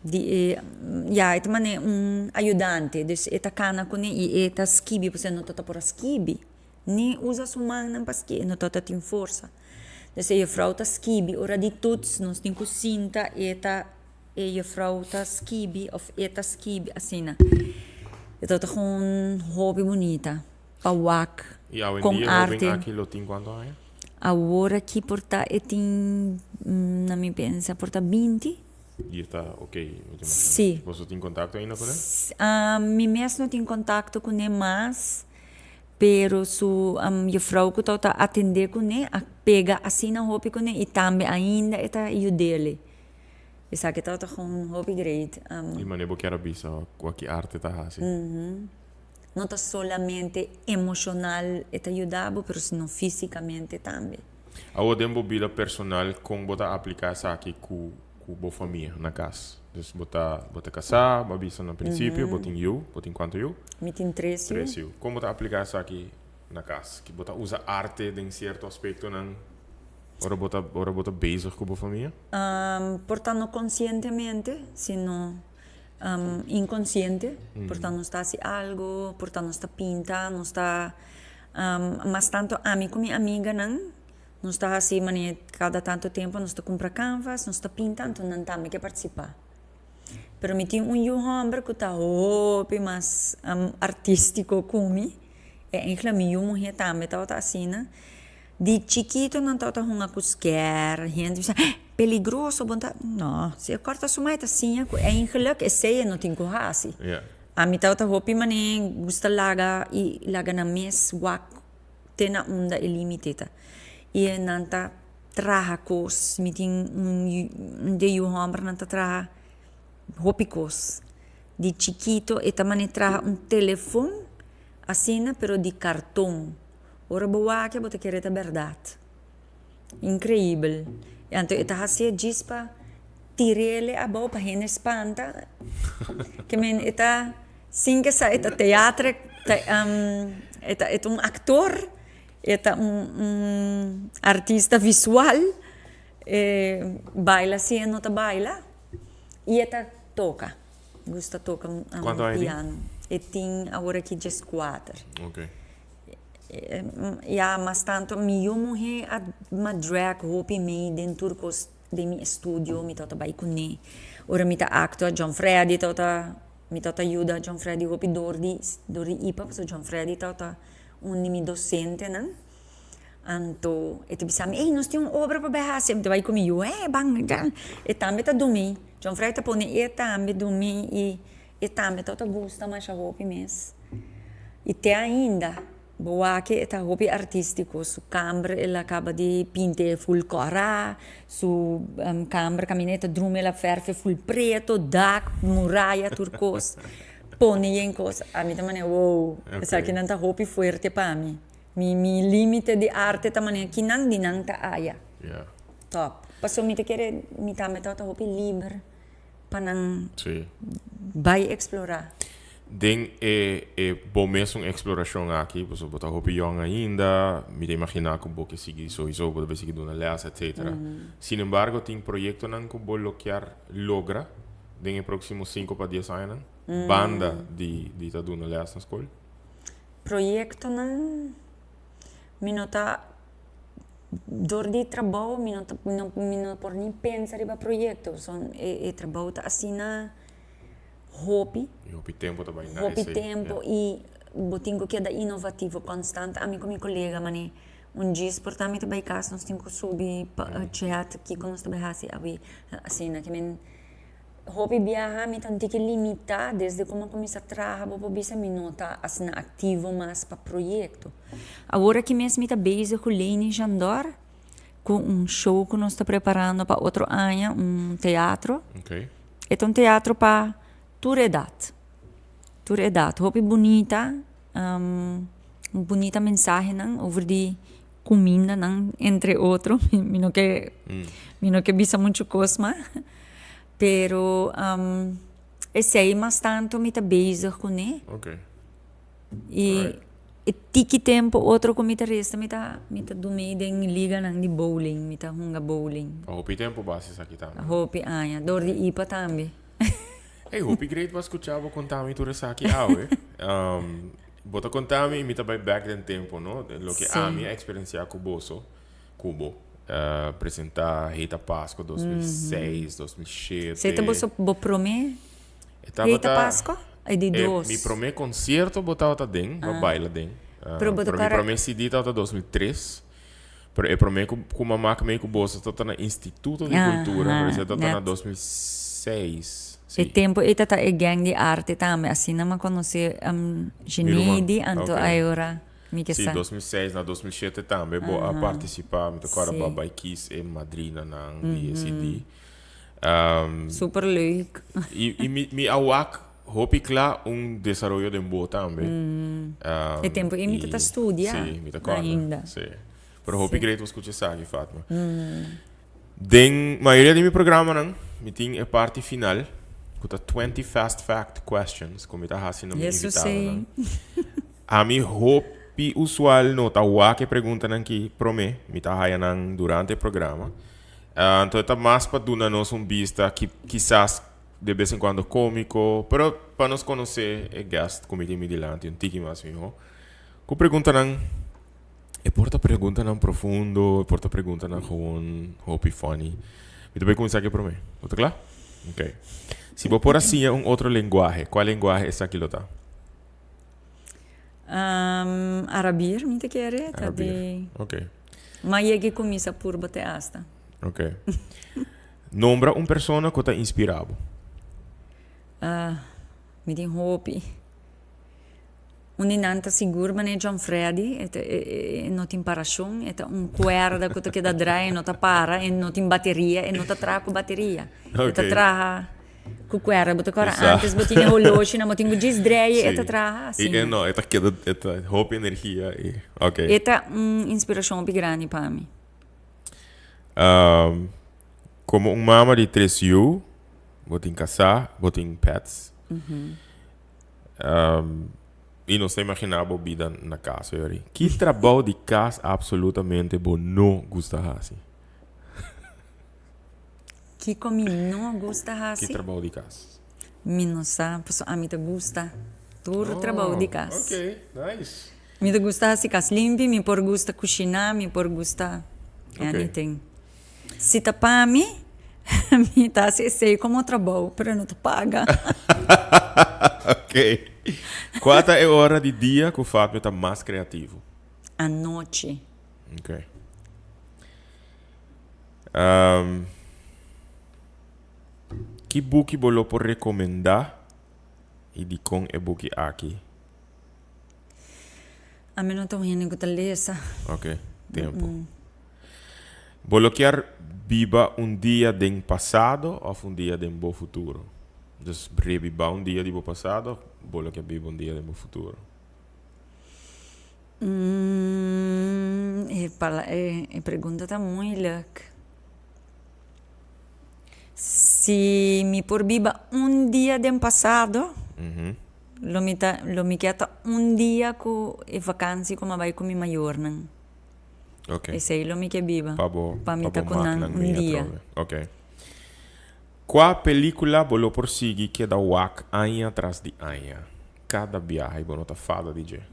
di e ya e ta manera un ayudante dus e ta kana kuné i e ta skibi pasobra e no tabata por a skibi ni usa su mannan pa skibi e no tabata tin forsa dus e juffrouw ta skibi ora di toets nos tin ku sinta e ta E juffrouw ta skibi of e ta skibi asina. E tabata gewoon hopi bunita pa wak I awe con en dia e arte. hoben aki lo tin cuanto aña? Awor aki por ta e tin, na mi pensa, por ta 20. I e ta ok, mi ta imagina. Sí. Boso tin contacto ainda cu ne? Mi mes no tin contacto cu ne mas, pero su juffrouw cu tabata atende cu ne a pega asina hopi cu ne i tambe ainda e ta yud'ele. Esaki tabata gewoon hopi great. I manera bo kier a bisa kua ki arte ta hasi? No ta solamente emocional e ta yuda bo, pero sino fisicamente tambe. Awor den bo bida personal kon bo ta aplica esaki ku ku bo famia na kas? Dus bo ta bo ta kasá, bo a bisa na prinsipio, bo tin yu, bo tin kuantu yu? Mi tin tres yu. Tres yu. Kon bo ta aplica esaki na kas? Ki bo ta usa arte den sierto aspektonan? Ora bo ta ora bo ta bezig ku bo famia? Por ta no konsientemente, sino inkonsiente. Por ta nos ta hasi algu, por ta nos ta pinta, nos ta mas tantu ami ku mi amiganan nos ta hasi manera kada tantu tempu nos ta kumpra kanvas, nos ta pinta, anto nan tambe ke partisipá. Pero mi tin un yu hòmber ku ta hopi mas artístiko ku mi. E enkele mi yu muhé tambe tabata asina. Di chikito nan tabata hunga ku skèr, hende bisa, eh, peligroso bo ta, no, si e kòrta su mai ta siña ku eigenlik esei e no tin ku hasi. Ami tabata hopi manera gusta laga i laga nan mes wak te na unda e limite ta. I e nan ta traha kos, mi tin un de yu hòmbernan ta traha. hopi kos. Di chikito e ta mane traha un telefon asina pero di karton. Ora bo wak bo ta kere ta bèrdat. Increibel. Anto e ta hacié djis pa tirele abou pa hende spanta. Ke men e ta sin ke sa e ta teatre, ta e ta e ta un actor, e ta un un artista visual, e baila si e no ta baila y e ta toca, gusta toca Cuanto aña e tin? piano. E tin awor aki dieskuater. Okay. Ya, mas tanto mi yu muhé a ma drag hopi mei den tur kos den mi estudio, mi tabata bai kuné. Ora mi ta aktua, John Freddy tabata, mi tabata yuda John Freddy hopi dor di dor di ipa, pasobra John Freddy tabata un di mi dosentenan. Anto e ta bisa mi, ey nos tin un obra pa bai hasi, mi ta bai ku mi yu, ey ban, e tambe ta dumi, John Freddy ta pone e tambe dumi i E tambe tabata gusta masha hopi mes. I te ainda, bo wak e ta hopi artístiko. Su kamber el a kaba di pint'é ful kòrá, su kamber kaminda e ta drumi el a fèrf'é ful preto, dak, muraya, tur kos. Pone yen kos. Ami ta manera, wow, esakinan ta hopi fuerte pa mi. Mi mi límite di arte ta manera kinan di nan ta aya. Tòp. Pasobra mi ta kere mi tambe tabata hopi liber. pa nan bai explora. Den e e bo mesun exploracion aki, pasobra bo ta hopi yong ainda, mi ta imagina cu bo ke sigui soiso, bo ta bay sigui duna les, etcetera. Sin embargo, tin proyectonan cu bo lo kier logra den e proximo cinco pa dies añanan, banda di di ta duna les na scol? Proyectonan, mi no ta. Dor di trabou mi no ta mi no por ni pensa riba proyecto pasobra e trabou ta asina hopi. Y hopi tempo ta bai na esey. Hopi tempo y bo tin cu keda inovativo constant. Ami cu mi colega mane un djis por ta mi ta bai cas nos tin cu subi pa chat kico nos ta bai haci awe asina ke men Hopi biaha mi ta un tiki limitá desde ku mi a kuminsá traha bo por bisa mi no ta asina aktivo mas pa proyekto. Awor aki mes mi ta bezig ku Leni Jandor ku un show ku nos ta preparando pa otro aña, un teatro. E ta un teatro pa tur edat, tur edat. Hopi bunita, un bunita mensahenan over di kumindanan entre otro mi no ke mi no ke bisa muchu kos mas pero esei mas tantu mi ta bezig kuné i e tiki tempu otro ku mi ta resta mi ta mi ta dumei den liganan di bowling mi ta hunga bowling. Hopi tempu bo hasi esaki tambe. Hopi aña dor di ipa tambe. Ey hopi great pa skucha bo konta mi tur esaki awe. Bo ta konta mi i mi ta bai bek den tempu no, loke ami a eksperensiá ku boso, ku bo presentá Heita Pasko 2006, 2007. Esei ta boso bo promé Heita Pasko? E di dos. Mi promé konsierto bo tabata den, bo a baila den. Pero bo ta Mi promé CD tabata 2003, pero e promé ku mi a mak mei ku boso tabata na Instituto di Kultura, pero esei tabata na 2006. E tempu ei ta ta e gang di arte tambe, asina mi a konosé Jeneidi, anto ayora mi ke sa. Si, 2006 na 2007 tambe bo a partisipá, mi ta kòrda bo a bai kis e madrinanan di e CD. Super leuk. I mi a wak hopi kla un desaroyo den bo tambe. E tempu ei mi ta ta studia ainda. Si, mi ta kòrda. Si. Pero hopi great bo skucha esaki, Fatma. Den mayoria di mi programanan mi tin e parti final ku ta 20 fast fact questions ku mi ta hasi na mi invitadonan. Ami hopi usual no ta wak e preguntanan ki prome, mi ta haya nan durante e programa. Anto e ta mas pa duna nos un bista ki kisas de bes en cuando komiko, pero pa nos konosé e guest ku mi tin mi dilanti un tiki mas miho. Ku preguntanan. E por ta preguntanan profundo, e por ta preguntanan gewoon hopi funny. Mi ta bay cuminsa aki prome. Bo ta cla? Ok. Si bo por a siña un otro lenguahe, cual lenguahe esaki lo ta? Um, Arabir, mi ta kere. Ta Arabir. di... Ok. Ma yegi cuminsa purba te hasta. Ok. Nombra un persona cu ta inspira bo. Ah, mi tin hopi. Un di nan ta sigur manera John Freddy, e ta e no tin parashon, e ta un kuerda ku ta keda drai, e no ta para, e no tin bateria, e no ta traha ku bateria. E ta traha. Ku kuerda bo ta kòrda antes bo tin e holoshi nan bo tin ku djis drei e ta traha asina. I e no e ta keda e ta hopi energia i ok. E ta un inspirashon hopi grandi pa mi. Komo un mama di tres yu bo tin kasá bo tin pets i nos ta imaginá bo bida na kas yori ki trabou di kas absolutamente bo no gusta hasi? Kiko mi no gusta hasi? Ki trabou di kas? Mi no sa, pasobra ami ta gusta tur trabou di kas. Oh, ok, nice. Mi ta gusta hasi kas limpi, mi por gusta kushiná, mi por gusta anything. Si ta pa mi, mi ta hasi esei komo trabou, pero no ta paga. Ok. Kua ta e ora di dia ku Fatme ta mas kreativo? Anochi. Ok. Ki buki bo lo por rekomendá i dikon e buki aki? Ami no ta un hende ku ta lesa. Ok, tempu. Bo lo kier biba un dia den pasado òf un dia den bo futuro? Dus rebibá un dia di bo pasado òf bo lo kier biba un dia den bo futuro? E pala e pregunta ta moeilijk. Si mi por biba un dia den pasado, lo mi ta lo mi ke ta un dia ku e vakansi ku mi a bai ku mi mayornan. Esei lo mi ke biba, pa mi ta ku nan un dia. Kua pelikula bo lo por sigui keda wak aña tras di aña? Kada biaha i bo no ta fada di dje.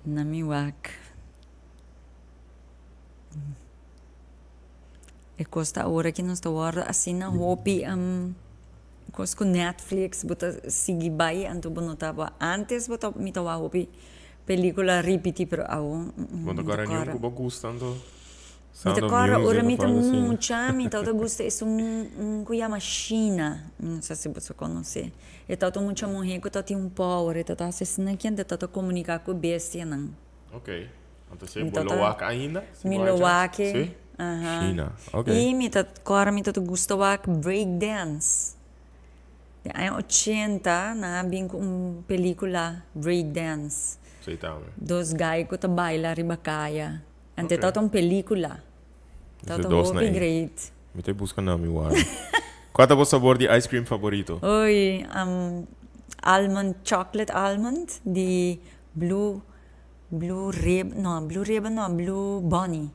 Na mi wak e kos ta ora ki nos ta wòrdu asina hopi kos ku Netflix bo ta sigui bai anto bo no ta antes bo ta mi ta wak hopi pelikula ripití pero awo Bo no ta kòrda niun ku bo gusta anto? Mi ta kòrda ora mi ta mucha mi tabata gusta esun un ku yama Shina, mi no sa si boso konosé. E tabata un mucha muhé ku tabatin un power, e tabata hasi asina kende, e tabata komuniká ku e bestianan. Ok, anto si bo lo wak ainda? Mi lo wak e. Si? Aha. Shina, ok. I mi ta kòrda mi tabata gusta wak break dance. Den aña ochenta nan a bin ku un pelikula break dance. Si tambe. Dos gai ku ta baila riba kaya. Ante ta un pelicula. Ta Ese dos na hopi e. great. Mi ta busca na mi wara. Cua ta bo sabor di ice cream favorito? Oy, almond, chocolate almond di blue, blue rib, no, blue ribbon no, blue bunny.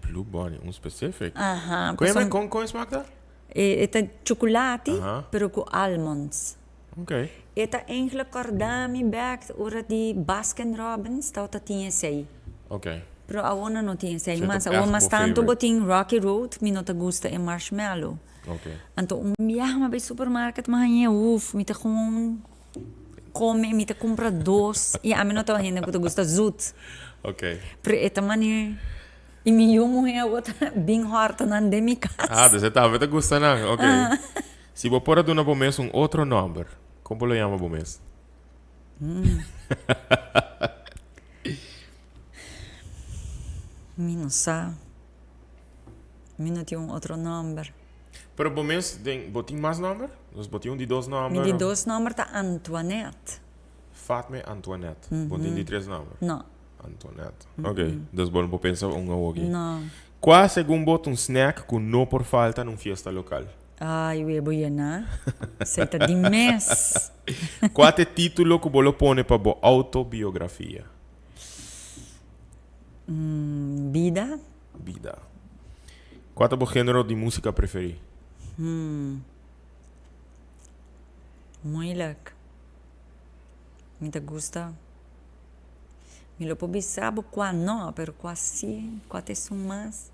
Blue bunny, un specific. Aha. Con e, con, con e smaak ta? E, e ta chocolati, Aha. pero cu almonds. Ok. E ta eigenlijk kòrda mi bèk ora di Baskin Robbins tabata tin esei. Ok. Pero awor nan no tin esei So e ta mas. Awor ègt mas bo tantu bo favorite. tin Rocky Road, mi no ta gusta e marshmallow. Ok. Anto un biaha mi a bai supermarket mi a haña uf, mi ta gewoon kome, mi ta kumpra dos i ami no ta un hende ku ta gusta zut. Ok. Pero e ta manera i mi yu muhé awor ta bin hòrta nan den mi kas. Ah, dus e tambe ta gusta nan. Ok. Si bo por a duna bo mes un otro nomber, kon bo lo yama bo mes? Mi no sa. Mi no tin un otro nomber. Pero bo mes den, bo tin mas nomber? Dus bo tin un di dos nomber? Mi di dos nomber ta Antoinette. Fatme Antoinette. Bo tin di tres nomber? No. Antoinette. Ok, dus bo no por pensa un awoki. No. Kua segun bo ta un snack ku no por falta na un fiesta lokal? Ay, webo yená. Esei ta di mes. Kua ta e título ku bo lo pone pa bo outobiografia? Bida. Bida. Kua ta bo género di músika preferí? Moeilijk. Mi ta gusta. Mi lo por bisa bo kua no, pero kua si, kua ta esun mas.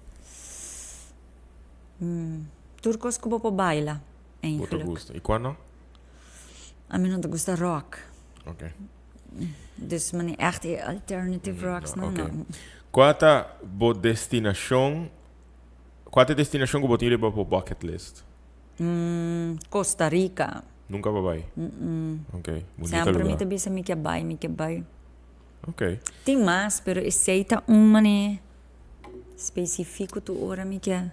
Tur kos ku bo por baila, Bo ta eigenlijk. gusta. I kua no? Ami no ta gusta rock. Ok. Dus mane echt e alternative rocks No, no, ok. no. Kua ta bo destinashon, kua ta e destinashon ku bo tin riba bo bucket list? Costa Rica. Nunka bo bai? Ok, bunita Semper mi lugar. ta bisa mi ke bai, mi ke bai. Ok. Tin mas, pero esei ta un mane specifico tur ora mi ke.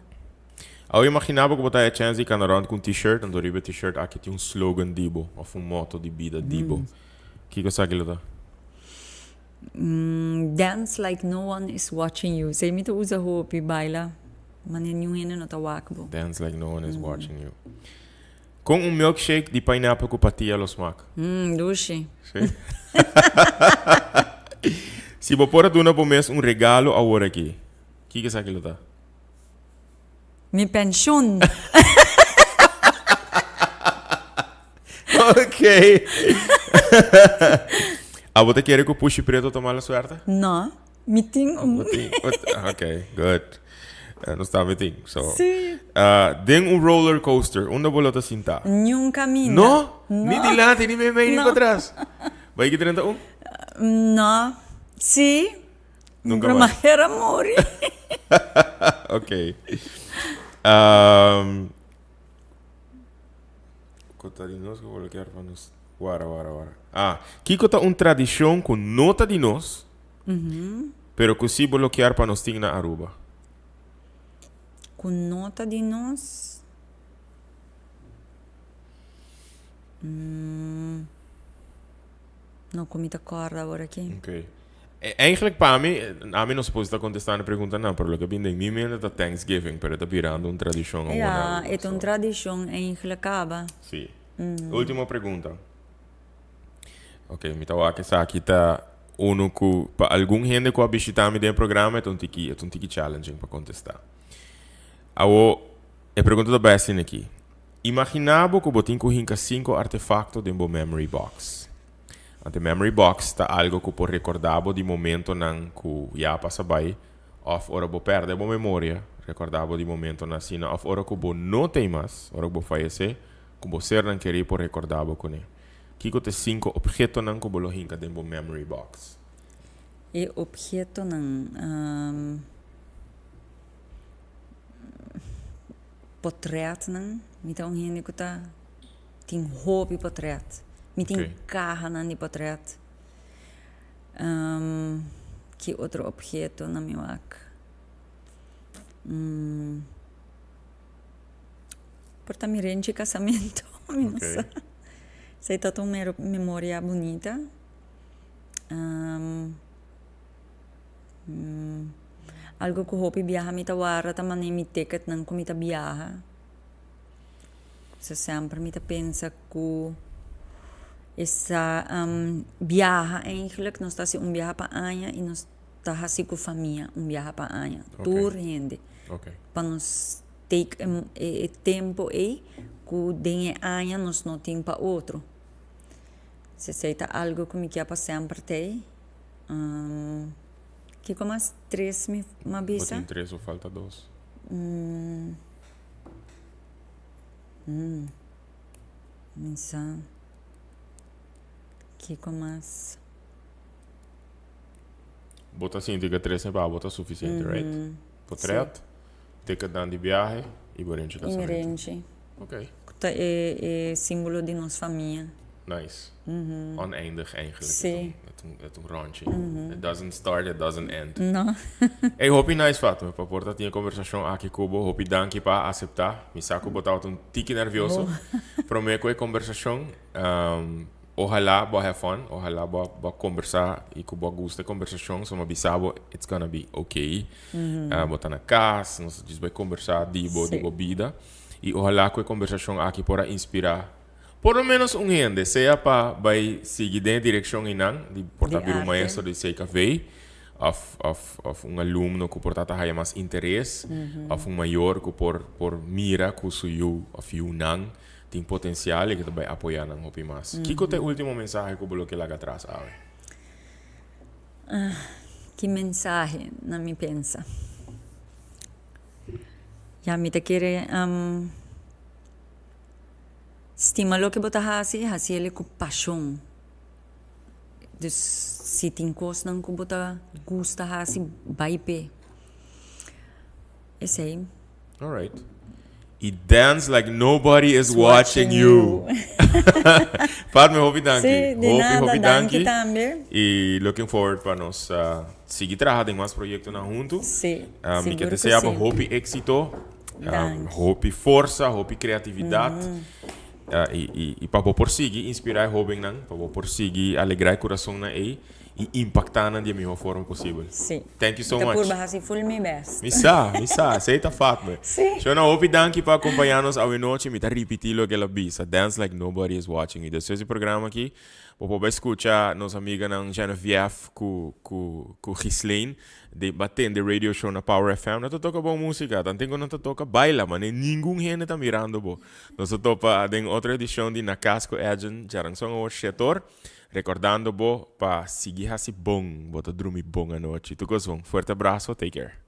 Awe imagina bo ku bo ta haya chèns di kana rònt ku un t-shirt, anto riba e t-shirt aki tin un slogan di bo òf un mòto di bida di bo. Kiko esaki lo ta? Dance like no one is watching you. Esei mi ta usa hopi, baila manera niun hende no ta wak bo. Dance like no one is watching you. Kon un milkshake di pineapple ku patia lo smak? Dushi. Sí. Si bo por a duna bo mes un regalo awor aki, kiko esaki lo ta? Mi penshun. Ok. Abo ta kere ku Pushi Preto ta mala suerte? No. Mi tin un. Bo tin. Ok, good. Nos tambe tin. So. Sí. Den un roller coaster, unda bo lo ta sinta? Niun kaminda. No? Ni dilanti, ni meimei, ni patras. Bai ki 31? No. Sí. Nunca mas. Pero a muri. Ok. Um, Kiko ta di nos ku bo lo kier pa nos? Wara, wara, wara. Ah, kiko ta un tradishon ku no ta di nos, pero ku si bo lo kier pa nos tin na Aruba? Ku no ta di nos? Mm. No ku mi ta kòrda awor aki. Ok. Eigenlijk pa mi, ami no supos ta kontestando e preguntanan, pero loke bin den mi mente ta Thanksgiving, pero e ta birando un tradishon awor na Ja, Aruba, e ta un so. tradishon eigenlijk kaba. Sí. Ultimo pregunta. Ok, mi ta wak esaki ta unu ku pa algun hende ku a bishita mi den e programa e ta un tiki, e ta un tiki challenging pa kontestá. Awo, e pregunta ta bai asina aki. Imaginá bo ku bo tin ku hinka sinku artefakto den bo memory box. Anto e memory box ta algo ku por rekordá bo di momentonan ku ya a pasa bai òf ora bo pèrdè bo memoria, rekordá bo di momentonan asina òf ora ku bo no t'ei mas, ora ku bo fayesé, ku bo sernan kerí por rekordá bo kuné. Kiko ta e sinku ophetonan ku bo lo hinka den bo memory box? E ophetonan, Potretnan, mi ta un hende ku ta tin hopi potret. Mi tin kahanan di potret. Ki otro obheto na mi wak? Por ta mi renchi kasamentu, mi no sa. Esei ta un memoria bunita. Algo ku hopi biaha mi ta warda ta manera mi ticketnan ku mi ta biaha. So semper mi ta pensa ku esa biaha eigenlijk nos ta hasi un biaha pa aña i nos ta hasi ku famia un biaha pa aña. Tur hende. Pa nos take e tempo ei ku den e aña nos no tin pa otro. Esei ta algo ku mi kia pa semper t'ei. Kiko mas tres mi a bisa? Bo tin tres o falta dos? Mi sa. Kiko mas? Bo ta sinti ku tres pa bo ta sufisiente, right? Potret, ticketnan di biahe i bo renchi kasamento. I mi renchi. Ok. Ku ta e simbolo di nos famia. Nice. Oneindig eigenlijk. Sí. Het un rondje. It doesn't start, it doesn't end. No. Ey, hopi nice Fatma, pa por ta tin e conversacion aki cu bo. Hopi danki pa a acepta. Mi sa cu bo tabata un tiki nervioso prome cu e conversacion. Ohala bo a have fun, ohala bo a bo a conversa y cu bo a gusta e conversacion. So mi a bisa bo it's gonna be okay. Bo ta na cas, nos ta djis bay conversa di bo, di bo bida. Y ohala cu e conversacion aki por a inspira Por lo menos un hende, sea pa bai sigui den e direccion einan, di por ta bira un maestro di CKV, of, of, of un alumno cu por ta ta haya mas interes, of un mayor cu por, por mira cu su yu of yunan tin potencial y cu ta bai apoya nan hopi mas. Kico ta e ultimo mensahe cu bo lo ke laga atras awe? Ki mensahe na mi pensa? Ya mi ta kere. Stima loke bo ta hasi, hasi el ku pashon. Dus si tin kosnan ku bo ta gusta hasi, bai p'e. Esei. Alright. I dance like nobody is watching you. Fatme, hopi danki. Sí, di Hopi, nada, hopi danki danki. tambe. I looking forward pa nos sigui traha den mas proyectonan huntu. Sí, Mi ke sigur ku desea bo sí. hopi éxito. Danki. Hopi forsa, hopi creatividad. Y pa bo por sigui inspira e hobennan, pa bo por sigui alegra e curasonnan ey y impacta nan di e miho forma posibel. Sí. Thank you so Mi ta much. purba haci full mi best. Mi sa, mi sa. Esey ta Fatme. Sí. Shona, hopi danki pa acompaña nos awe nochi. Mi ta ripiti loke el a bisa, Dance like nobody is watching. Y despues di programa aki, bo por bay scucha nos amiganan Genevieve cu cu cu Ghislaine di ba tende radio show na Power FM. Nan ta toca bon musica, tanten cu nan ta toca baila, mane ningun hende ta mirando bo. Nos ta topa den otro edicion di Na Cas cu Edjean djaranson awor shetor, recordando bo pa sigui haci bon, bo ta drumi bon anochi. Tur cos bon. Fuerte abrazo, take care.